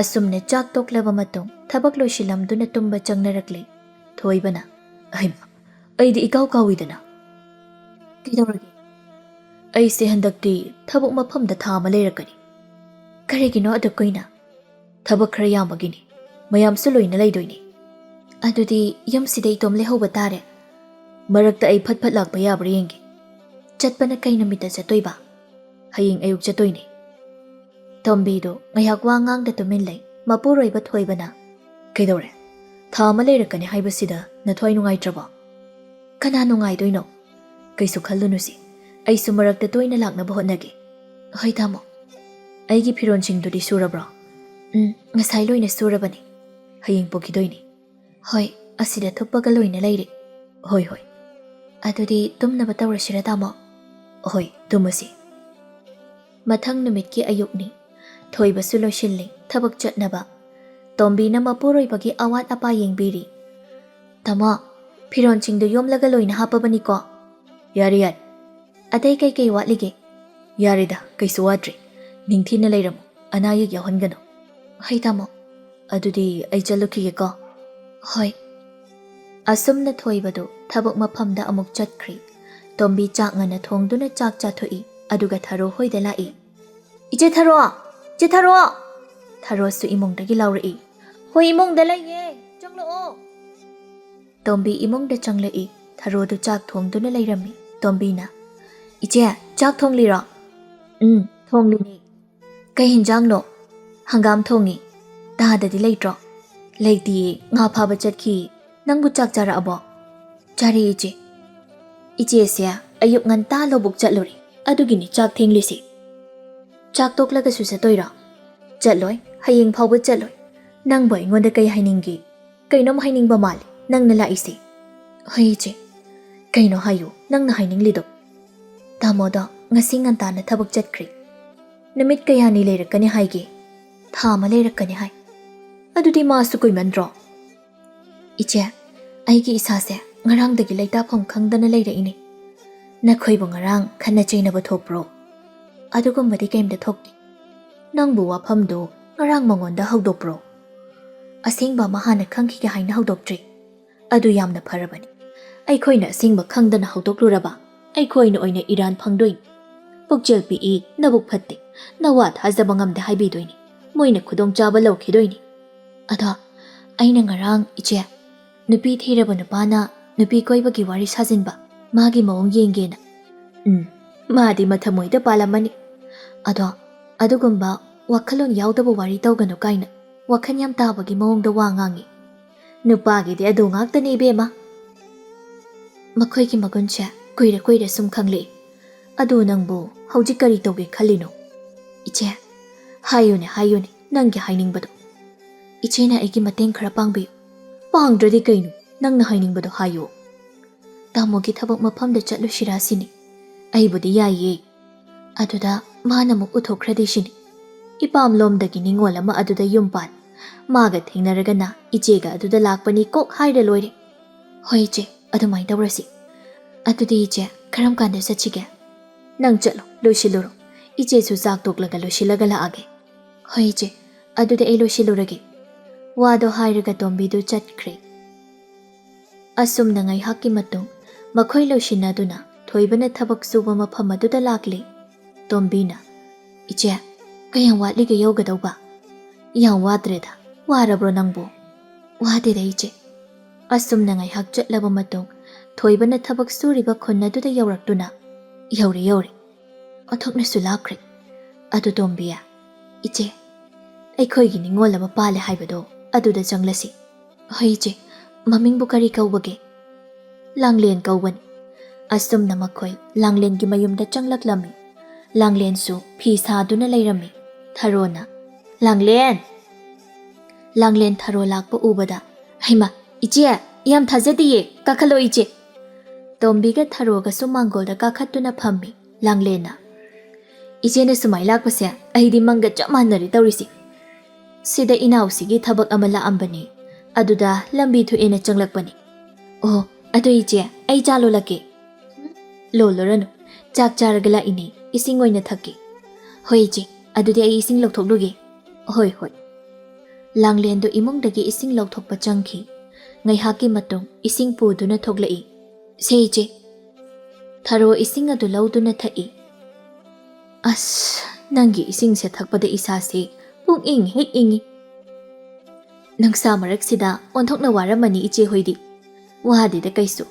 ꯑꯁꯨꯝꯅ ꯆꯥꯛ ꯇꯣꯛꯂꯕ ꯃꯇꯨꯡ ꯊꯕꯛ ꯂꯣꯏꯁꯤꯜꯂꯝꯗꯨꯅ ꯇꯨꯝꯕ ꯆꯪꯅꯔꯛꯂꯦ꯫ ꯊꯣꯏꯕꯅ, "ꯑꯍꯩꯃ, ꯑꯩꯗꯤ ꯏꯀꯥꯎ ꯀꯥꯎꯏꯗꯅ꯫" "ꯀꯩꯗꯧꯔꯒꯦ?" "ꯑꯩꯁꯦ ꯍꯟꯗꯛꯇꯤ ꯊꯕꯛ ꯃꯐꯝꯗ ꯊꯥ ꯑꯃ ꯂꯩꯔꯛꯀꯅꯤ꯫" "ꯀꯔꯤꯒꯤꯅꯣ ꯑꯗꯨꯛ ꯀꯨꯏꯅ?" "ꯊꯕꯛ ꯈꯔ ꯌꯥꯝꯕꯒꯤꯅꯤ꯫ ꯃꯌꯥꯝꯁꯨ ꯂꯣꯏꯅ ꯂꯩꯗꯣꯏꯅꯤ꯫" "ꯑꯗꯨꯗꯤ ꯌꯨꯝꯁꯤꯗ ꯏꯇꯣꯝ ꯂꯩꯍꯧꯕ ꯇꯥꯔꯦ꯫" "ꯃꯔꯛꯇ ꯑꯩ ꯐꯠ ꯐꯠ ꯂꯥꯛꯄ ꯌꯥꯕ꯭ꯔꯥ ꯌꯦꯡꯒꯦ꯫" "ꯆꯠꯄꯅ ꯀꯩ ꯅꯨꯃꯤꯠꯇ ꯆꯠꯇꯣꯏꯕ?" "ꯍꯌꯦꯡ ꯑꯌꯨꯛ ꯆꯠꯇꯣꯏꯅꯦ꯫" ꯇꯣꯝꯕꯤꯗꯨ ꯉꯥꯏꯍꯥꯛ ꯋꯥ ꯉꯥꯡꯗ ꯇꯨꯃꯤꯟ ꯂꯩ꯫ ꯃꯄꯨꯔꯣꯏꯕ ꯊꯣꯏꯕꯅ, "ꯀꯩꯗꯧꯔꯦ? ꯊꯥ ꯑꯃ ꯂꯩꯔꯛꯀꯅꯤ ꯍꯥꯏꯕꯁꯤꯗ ꯅꯊ꯭ꯋꯥꯏ ꯅꯨꯡꯉꯥꯏꯇ꯭ꯔꯕꯣ?" "ꯀꯅꯥ ꯅꯨꯡꯉꯥꯏꯗꯣꯏꯅꯣ? ꯀꯩꯁꯨ ꯈꯜꯂꯨꯅꯨꯁꯤ, ꯑꯩꯁꯨ ꯃꯔꯛꯇ ꯇꯣꯏꯅ ꯂꯥꯛꯅꯕ ꯍꯣꯠꯅꯒꯦ꯫" "ꯍꯣꯏ ꯇꯥꯃꯣ꯫" "ꯑꯩꯒꯤ ꯐꯤꯔꯣꯜꯁꯤꯡꯗꯨꯗꯤ ꯁꯨꯔꯕ꯭ꯔꯣ?" "ꯎꯝ, ꯉꯁꯥꯏ ꯂꯣꯏꯅ ꯁꯨꯔꯕꯅꯤ꯫ ꯍꯌꯦꯡ ꯄꯨꯈꯤꯗꯣꯏꯅꯤ꯫" "ꯍꯣꯏ, ꯑꯁꯤꯗ ꯊꯨꯞꯄꯒ ꯂꯣꯏꯅ ꯂꯩꯔꯦ꯫" "ꯍꯣꯏ, ꯍꯣꯏ꯫" "ꯑꯗꯨꯗꯤ ꯇꯨꯝꯅꯕ ꯇꯧꯔꯁꯤꯔ ꯇꯥꯃꯣ?" "ꯍꯣꯏ, ꯇꯨꯝꯃꯁꯤ꯫" ꯃꯊꯪ ꯅꯨꯃꯤꯠꯀꯤ ꯑꯌꯨꯛꯅꯤ꯫ ꯊꯣꯏꯕꯁꯨ ꯂꯣꯏꯁꯤꯜꯂꯤ ꯊꯕꯛ ꯆꯠꯅꯕ꯫ ꯇꯣꯝꯕꯤꯅ ꯃꯄꯨꯔꯣꯏꯕꯒꯤ ꯑꯋꯥꯠ ꯑꯄꯥ ꯌꯦꯡꯕꯤꯔꯤ꯫ "ꯇꯥꯃꯣ, ꯐꯤꯔꯣꯜꯁꯤꯡꯗꯨ ꯌꯣꯝꯂꯒ ꯂꯣꯏꯅ ꯍꯥꯞꯄꯕꯅꯤꯀꯣ?" "ꯌꯥꯔꯦ, ꯌꯥꯔꯦ꯫" "ꯑꯇꯩ ꯀꯩꯀꯩ ꯋꯥꯠꯂꯤꯒꯦ?" "ꯌꯥꯔꯦꯗ, ꯀꯩꯁꯨ ꯋꯥꯠꯇ꯭ꯔꯤ꯫ ꯅꯤꯡꯊꯤꯅ ꯂꯩꯔꯝꯃꯨ, ꯑꯅꯥ ꯑꯌꯦꯛ ꯌꯥꯎꯍꯟꯒꯅꯨ꯫" "ꯍꯣꯏ ꯇꯥꯃꯣ꯫" "ꯑꯗꯨꯗꯤ ꯑꯩ ꯆꯠꯂꯨꯈꯤꯒꯦꯀꯣ꯫" "ꯍꯣꯏ꯫" ꯑꯁꯨꯝꯅ ꯊꯣꯏꯕꯗꯨ ꯊꯕꯛ ꯃꯐꯝꯗ ꯑꯃꯨꯛ ꯆꯠꯈ꯭ꯔꯤ꯫ ꯇꯣꯝꯕꯤ ꯆꯥꯛ ꯉꯟꯅ ꯊꯣꯡꯗꯨꯅ ꯆꯥꯛ ꯆꯥꯊꯣꯛꯏ, ꯑꯗꯨꯒ ꯊꯔꯣ ꯍꯣꯏꯗ ꯂꯥꯛꯏ꯫ "ꯏꯆꯦ ꯊꯔꯣ! ꯏꯆꯦ ꯊꯔꯣ!" ꯊꯔꯣꯁꯨ ꯏꯃꯨꯡꯗꯒꯤ ꯂꯥꯎꯔꯛꯏ꯫ "ꯍꯣꯏ, ꯏꯃꯨꯡꯗ ꯂꯩꯌꯦ, ꯆꯪꯂꯛꯑꯣ꯫" ꯇꯣꯝꯕꯤ ꯏꯃꯨꯡꯗ ꯆꯪꯂꯛꯏ꯫ ꯊꯔꯣꯗꯨ ꯆꯥꯛ ꯊꯣꯡꯗꯨꯅ ꯂꯩꯔꯝꯃꯤ꯫ ꯇꯣꯝꯕꯤꯅ, "ꯏꯆꯦ, ꯆꯥꯛ ꯊꯣꯡꯂꯤꯔꯣ?" "ꯎꯝ, ꯊꯣꯡꯂꯤꯅꯦ꯫" "ꯀꯩ ꯍꯤꯟꯖꯥꯡꯅꯣ?" "ꯍꯪꯒꯥꯝ ꯊꯣꯡꯉꯤ꯫ ꯇꯥꯗꯗꯤ ꯂꯩꯇ꯭ꯔꯣ?" "ꯂꯩꯇꯤꯌꯦ, ꯉꯥ ꯐꯥꯕ ꯆꯠꯈꯤ꯫ ꯅꯪꯕꯨ ꯆꯥꯛ ꯆꯥꯔꯛꯑꯕꯣ?" "ꯆꯥꯔꯦ ꯏꯆꯦ꯫" "ꯏꯆꯦꯁꯦ ꯑꯌꯨꯛ ꯉꯟꯇꯥ ꯂꯧꯕꯨꯛ ꯆꯠꯂꯨꯔꯦ, ꯑꯗꯨꯒꯤꯅꯤ ꯆꯥꯛ ꯊꯦꯡꯂꯤꯁꯦ꯫" "ꯆꯥꯛ ꯇꯣꯛꯂꯒꯁꯨ ꯆꯠꯇꯣꯏꯔꯣ?" "ꯆꯠꯂꯣꯏ, ꯍꯌꯦꯡ ꯐꯥꯎꯕ ꯆꯠꯂꯣꯏ꯫ ꯅꯪꯕꯨ ꯑꯩꯉꯣꯟꯗ ꯀꯩ ꯍꯥꯏꯅꯤꯡꯒꯦ? ꯀꯩꯅꯣꯝ ꯍꯥꯏꯅꯤꯡꯕ ꯃꯥꯜꯂꯤ ꯅꯪꯅ ꯂꯥꯛꯏꯁꯦ꯫" "ꯍꯣꯏ ꯏꯆꯦ꯫" "ꯀꯩꯅꯣ ꯍꯥꯏꯌꯨ, ꯅꯪꯅ ꯍꯥꯏꯅꯤꯡꯂꯤꯗꯣ?" "ꯇꯥꯃꯣꯗꯣ ꯉꯁꯤ ꯉꯟꯇꯥꯅ ꯊꯕꯛ ꯆꯠꯈ꯭ꯔꯦ꯫" "ꯅꯨꯃꯤꯠ ꯀꯌꯥꯅꯤ ꯂꯩꯔꯛꯀꯅꯤ ꯍꯥꯏꯒꯦ?" "ꯊꯥ ꯑꯃ ꯂꯩꯔꯛꯀꯅꯤ ꯍꯥꯏ꯫" "ꯑꯗꯨꯗꯤ ꯃꯥꯁꯨ ꯀꯨꯏꯃꯟꯗ꯭ꯔꯣ?" "ꯏꯆꯦ, ꯑꯩꯒꯤ ꯏꯁꯥꯁꯦ ꯉꯔꯥꯡꯗꯒꯤ ꯂꯩꯇꯥꯐꯝ ꯈꯪꯗꯅ ꯂꯩꯔꯛꯏꯅꯦ꯫" "ꯅꯈꯣꯏꯕꯨ ꯉꯔꯥꯡ ꯈꯠꯅ ꯆꯩꯅꯕ ꯊꯣꯛꯄ꯭ꯔꯣ?" "ꯑꯗꯨꯒꯨꯝꯕꯗꯤ ꯀꯩꯝꯇ ꯊꯣꯛꯇꯦ꯫" "ꯅꯪꯕꯨ ꯋꯥꯐꯝꯗꯨ ꯉꯔꯥꯡ ꯃꯉꯣꯟꯗ ꯍꯧꯗꯣꯛꯄ꯭ꯔꯣ?" "ꯑꯁꯦꯡꯕ ꯑꯃ ꯍꯥꯟꯅ ꯈꯪꯈꯤꯒꯦ ꯍꯥꯏꯅ ꯍꯧꯗꯣꯛꯇ꯭ꯔꯤ꯫" "ꯑꯗꯨ ꯌꯥꯝꯅ ꯐꯔꯕꯅꯤ꯫ ꯑꯩꯈꯣꯏꯅ ꯑꯁꯦꯡꯕ ꯈꯪꯗꯅ ꯍꯧꯗꯣꯛꯂꯨꯔꯕ, ꯑꯩꯈꯣꯏꯅ ꯑꯣꯏꯅ ꯏꯔꯥꯟ ꯐꯪꯗꯣꯏꯅꯤ꯫ ꯄꯨꯛꯆꯦꯜ ꯄꯤꯛꯏ, ꯅꯕꯨꯛ ꯐꯠꯇꯦ, ꯅꯋꯥ ꯊꯥꯖꯕ ꯉꯝꯗꯦ ꯍꯥꯏꯕꯤꯗꯣꯏꯅꯤ꯫ ꯃꯣꯏꯅ ꯈꯨꯗꯣꯡꯆꯥꯕ ꯂꯧꯈꯤꯗꯣꯏꯅꯤ꯫" "ꯑꯗꯣ ꯑꯩꯅ ꯉꯔꯥꯡ, ꯏꯆꯦ, ꯅꯨꯄꯤ ꯊꯤꯔꯕ ꯅꯨꯄꯥꯅ ꯅꯨꯄꯤ ꯀꯣꯏꯕꯒꯤ ꯋꯥꯔꯤ ꯁꯥꯖꯤꯟꯕ, ꯃꯥꯒꯤ ꯃꯑꯣꯡ ꯌꯦꯡꯒꯦꯅ꯫" "ꯎꯝ, ꯃꯥꯗꯤ ꯃꯊꯃꯣꯏꯗ ꯄꯥꯜꯂꯝꯃꯅꯤ꯫ ꯑꯗꯣ ꯑꯗꯨꯒꯨꯝꯕ ꯋꯥꯈꯜꯂꯣꯟ ꯌꯥꯎꯗꯕ ꯋꯥꯔꯤ ꯇꯧꯒꯅꯨ ꯀꯥꯏꯅ ꯋꯥꯈꯜ ꯌꯥꯝ ꯇꯥꯕꯒꯤ ꯃꯑꯣꯡꯗ ꯋꯥ ꯉꯥꯡꯉꯤ꯫ ꯅꯨꯄꯥꯒꯤꯗꯤ ꯑꯗꯨ ꯉꯥꯛꯇꯅꯤ ꯏꯕꯦꯝꯃ꯫ ꯃꯈꯣꯏꯒꯤ ꯃꯒꯨꯟꯁꯦ ꯀꯨꯏꯔ ꯀꯨꯏꯔ ꯁꯨꯝ ꯈꯪꯂꯛꯏ꯫ ꯑꯗꯨ ꯅꯪꯕꯨ ꯍꯧꯖꯤꯛ ꯀꯔꯤ ꯇꯧꯒꯦ ꯈꯜꯂꯤꯅꯣ? ꯏꯆꯦ, ꯍꯥꯏꯌꯨꯅꯦ, ꯍꯥꯏꯌꯨꯅꯦ, ꯅꯪꯒꯤ ꯍꯥꯏꯅꯤꯡꯕꯗꯣ꯫ ꯏꯆꯦꯅ ꯑꯩꯒꯤ ꯃꯇꯦꯡ ꯈꯔ ꯄꯥꯡꯕꯤꯌꯨ꯫ ꯄꯥꯡꯗ꯭ꯔꯗꯤ ꯀꯩꯅꯣ? ꯅꯪꯅ ꯍꯥꯏꯅꯤꯡꯕꯗꯣ ꯍꯥꯏꯌꯨ꯫ ꯇꯥꯃꯣꯒꯤ ꯊꯕꯛ ꯃꯐꯝꯗ ꯆꯠꯂꯨꯁꯤꯔꯥ ꯁꯤꯅꯤ꯫ ꯑꯩꯕꯨꯗꯤ ꯌꯥꯏꯌꯦ꯫ ꯑꯗꯨꯗ ꯃꯥꯅ ꯑꯃꯨꯛ ꯎꯊꯣꯛꯈ꯭ꯔꯗꯤ ꯁꯤꯅꯤ꯫ ꯏꯄꯥꯝꯂꯣꯝꯗꯒꯤ ꯅꯤꯉꯣꯜ ꯑꯃ ꯑꯗꯨꯗ ꯌꯨꯝ ꯄꯥꯟ꯫ ꯃꯥꯒ ꯊꯦꯡꯅꯔꯒꯅ ꯏꯆꯦꯒ ꯑꯗꯨꯗ ꯂꯥꯛꯄꯅꯤ ꯀꯣꯛ ꯍꯥꯏꯔ ꯂꯣꯏꯔꯦ꯫ ꯍꯣꯏ ꯏꯆꯦ, ꯑꯗꯨꯃꯥꯏꯅ ꯇꯧꯔꯁꯤ꯫ ꯑꯗꯨꯗꯤ ꯏꯆꯦ, ꯀꯔꯝ ꯀꯥꯟꯗ ꯆꯠꯁꯤꯒꯦ? ꯅꯪ ꯆꯠꯂꯣ, ꯂꯣꯏꯁꯤꯜꯂꯨꯔꯣ꯫ ꯏꯆꯦꯁꯨ ꯆꯥꯛ ꯇꯣꯛꯂꯒ ꯂꯣꯏꯁꯤꯜꯂꯒ ꯂꯥꯛꯑꯒꯦ꯫ ꯍꯣꯏ ꯏꯆꯦ, ꯑꯗꯨꯗꯤ ꯑꯩ ꯂꯣꯏꯁꯤꯜꯂꯨꯔꯒꯦ꯫ ꯋꯥꯗꯣ ꯍꯥꯏꯔꯒ ꯇꯣꯝꯕꯤꯗꯨ ꯆꯠꯈ꯭ꯔꯦ꯫ ꯑꯁꯨꯝꯅ ꯉꯥꯏꯍꯥꯛꯀꯤ ꯃꯇꯨꯡ ꯃꯈꯣꯏ ꯂꯣꯏꯁꯤꯟꯅꯗꯨꯅ ꯊꯣꯏꯕꯅ ꯊꯕꯛ ꯁꯨꯕ ꯃꯐꯝ ꯑꯗꯨꯗ ꯂꯥꯛꯂꯦ꯫ ꯇꯣꯝꯕꯤꯅ, "ꯏꯆꯦ, ꯀꯌꯥꯝ ꯋꯥꯠꯂꯤꯒꯦ ꯌꯧꯒꯗꯧꯕ?" "ꯌꯥꯝ ꯋꯥꯠꯇ꯭ꯔꯦꯗ꯫ ꯋꯥꯔꯕ꯭ꯔꯣ ꯅꯪꯕꯨ?" "ꯋꯥꯗꯦꯗ ꯏꯆꯦ꯫" ꯑꯁꯨꯝꯅ ꯉꯥꯏꯍꯥꯛ ꯆꯠꯂꯕ ꯃꯇꯨꯡ ꯊꯣꯏꯕꯅ ꯊꯕꯛ ꯁꯨꯔꯤꯕ ꯈꯨꯟ ꯑꯗꯨꯗ ꯌꯧꯔꯛꯇꯨꯅ, "ꯌꯧꯔꯦ, ꯌꯧꯔꯦ꯫ ꯑꯣꯟꯊꯣꯛꯅꯁꯨ ꯂꯥꯞꯈ꯭ꯔꯦ꯫ ꯑꯗꯨ ꯇꯣꯝꯕꯤ, ꯏꯆꯦ, ꯑꯩꯈꯣꯏꯒꯤ ꯅꯤꯉꯣꯜ ꯑꯃ ꯄꯥꯜꯂꯦ ꯍꯥꯏꯕꯗꯣ ꯑꯗꯨꯗ ꯆꯪꯂꯁꯤ꯫" "ꯍꯣꯏ ꯏꯆꯦ, ꯃꯃꯤꯡꯕꯨ ꯀꯔꯤ ꯀꯧꯕꯒꯦ?" "ꯂꯥꯡꯂꯦꯟ ꯀꯧꯕꯅꯤ꯫" ꯑꯁꯨꯝꯅ ꯃꯈꯣꯏ ꯂꯥꯡꯂꯦꯟꯒꯤ ꯃꯌꯨꯝꯗ ꯆꯪꯂꯛꯂꯝꯃꯤ꯫ ꯂꯥꯡꯂꯦꯟꯁꯨ ꯐꯤ ꯁꯥꯗꯨꯅ ꯂꯩꯔꯝꯃꯤ꯫ ꯊꯔꯣꯅ, "ꯂꯥꯡꯂꯦꯟ!" ꯂꯥꯡꯂꯦꯟ ꯊꯔꯣ ꯂꯥꯛꯄ ꯎꯕꯗ, "ꯍꯩꯃꯥ, ꯏꯆꯦ, ꯌꯥꯝ ꯊꯥꯖꯗꯤꯌꯦ, ꯀꯥꯈꯠꯂꯣ ꯏꯆꯦ꯫" ꯇꯣꯝꯕꯤꯒ ꯊꯔꯣꯒꯁꯨ ꯃꯥꯡꯒꯣꯜꯗ ꯀꯥꯈꯠꯇꯨꯅ ꯐꯝꯃꯤ꯫ ꯂꯥꯡꯂꯦꯟꯅ, "ꯏꯆꯦꯅ ꯁꯨꯃꯥꯏ ꯂꯥꯛꯄꯁꯦ ꯑꯩꯗꯤ ꯃꯪꯒ ꯆꯞ ꯃꯥꯟꯅꯔꯦ ꯇꯧꯔꯤꯁꯦ꯫ ꯁꯤꯗ ꯏꯅꯥꯎꯁꯤꯒꯤ ꯊꯕꯛ ꯑꯃ ꯂꯥꯛꯑꯝꯕꯅꯤ, ꯑꯗꯨꯗ ꯂꯝꯕꯤ ꯊꯣꯛꯑꯦꯅ ꯆꯪꯂꯛꯄꯅꯤ꯫ ꯑꯣ, ꯑꯗꯨ ꯏꯆꯦ, ꯑꯩ ꯆꯥ ꯂꯣꯜꯂꯛꯀꯦ꯫" "ꯂꯣꯜꯂꯨꯔꯅꯨ, ꯆꯥꯛ ꯆꯥꯔꯒ ꯂꯥꯛꯏꯅꯦ, ꯏꯁꯤꯡ ꯑꯣꯏꯅ ꯊꯛꯀꯦ꯫" "ꯍꯣꯏ ꯏꯆꯦ, ꯑꯗꯨꯗꯤ ꯑꯩ ꯏꯁꯤꯡ ꯂꯧꯊꯣꯛꯂꯨꯒꯦ꯫" "ꯍꯣꯏ, ꯍꯣꯏ꯫" ꯂꯥꯡꯂꯦꯟꯗꯨ ꯏꯃꯨꯡꯗꯒꯤ ꯏꯁꯤꯡ ꯂꯧꯊꯣꯛꯄ ꯆꯪꯈꯤ꯫ ꯉꯥꯏꯍꯥꯛꯀꯤ ꯃꯇꯨꯡ ꯏꯁꯤꯡ ꯄꯨꯗꯨꯅ ꯊꯣꯛꯂꯛꯏ꯫ "ꯁꯦ ꯏꯆꯦ꯫" ꯊꯔꯣ ꯏꯁꯤꯡ ꯑꯗꯨ ꯂꯧꯗꯨꯅ ꯊꯛꯏ꯫ "ꯑꯁ, ꯅꯪꯒꯤ ꯏꯁꯤꯡꯁꯦ ꯊꯛꯄꯗ ꯏꯁꯥꯁꯦ ꯄꯨꯡ ꯏꯪ ꯍꯦꯛ ꯏꯪꯉꯤ꯫" "ꯅꯨꯡꯁꯥ ꯃꯔꯛꯁꯤꯗ ꯑꯣꯟꯊꯣꯛꯅ ꯋꯥꯔꯝꯃꯅꯤ ꯏꯆꯦ ꯍꯣꯏꯗꯤ꯫" "ꯋꯥꯗꯦꯗ ꯀꯩꯁꯨ꯫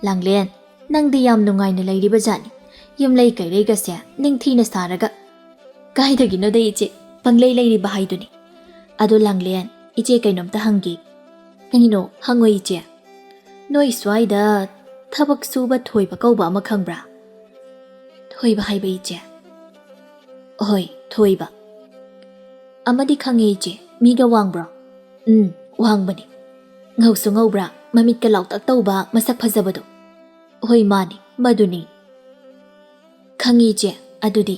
ꯂꯥꯡꯂꯦꯟ, ꯅꯪꯗꯤ ꯌꯥꯝ ꯅꯨꯡꯉꯥꯏꯅ ꯂꯩꯔꯤꯕ ꯖꯥꯠꯅꯤ꯫ ꯌꯨꯝꯂꯩ ꯀꯩꯔꯩꯒꯁꯦ ꯅꯤꯡꯊꯤꯅ ꯁꯥꯔꯒ꯫ "ꯀꯥꯏꯗꯒꯤꯅꯣꯗ ꯏꯆꯦ, ꯄꯪꯂꯩ ꯂꯩꯔꯤꯕ ꯍꯥꯏꯗꯨꯅꯤ꯫ ꯑꯗꯣ ꯂꯥꯡꯂꯦꯟ, ꯏꯆꯦ ꯀꯩꯅꯣꯝꯇ ꯍꯪꯒꯦ?" "ꯀꯩꯅꯣ? ꯍꯪꯉꯣ ꯏꯆꯦ꯫" "ꯅꯣꯏ ꯁ꯭ꯋꯥꯏꯗ ꯊꯕꯛ ꯁꯨꯕ ꯊꯣꯏꯕ ꯀꯧꯕ ꯑꯃ ꯈꯪꯕ꯭ꯔꯥ?" "ꯊꯣꯏꯕ ꯍꯥꯏꯕ ꯏꯆꯦ?" "ꯍꯣꯏ, ꯊꯣꯏꯕ꯫" "ꯑꯃꯗꯤ ꯈꯪꯉꯦ ꯏꯆꯦ, ꯃꯤꯒ ꯋꯥꯡꯕ꯭ꯔꯣ?" "ꯎꯝ, ꯋꯥꯡꯕꯅꯤ꯫" "ꯉꯧꯁꯨ ꯉꯧꯕ꯭ꯔꯥ, ꯃꯃꯤꯠꯀ ꯂꯥꯎꯇꯛ ꯇꯧꯕ, ꯃꯁꯛ ꯐꯖꯕꯗꯣ?" "ꯍꯣꯏ, ꯃꯥꯅꯤ, ꯃꯗꯨꯅꯤ꯫" "ꯈꯪꯉꯤ ꯏꯆꯦ, ꯑꯗꯨꯗꯤ꯫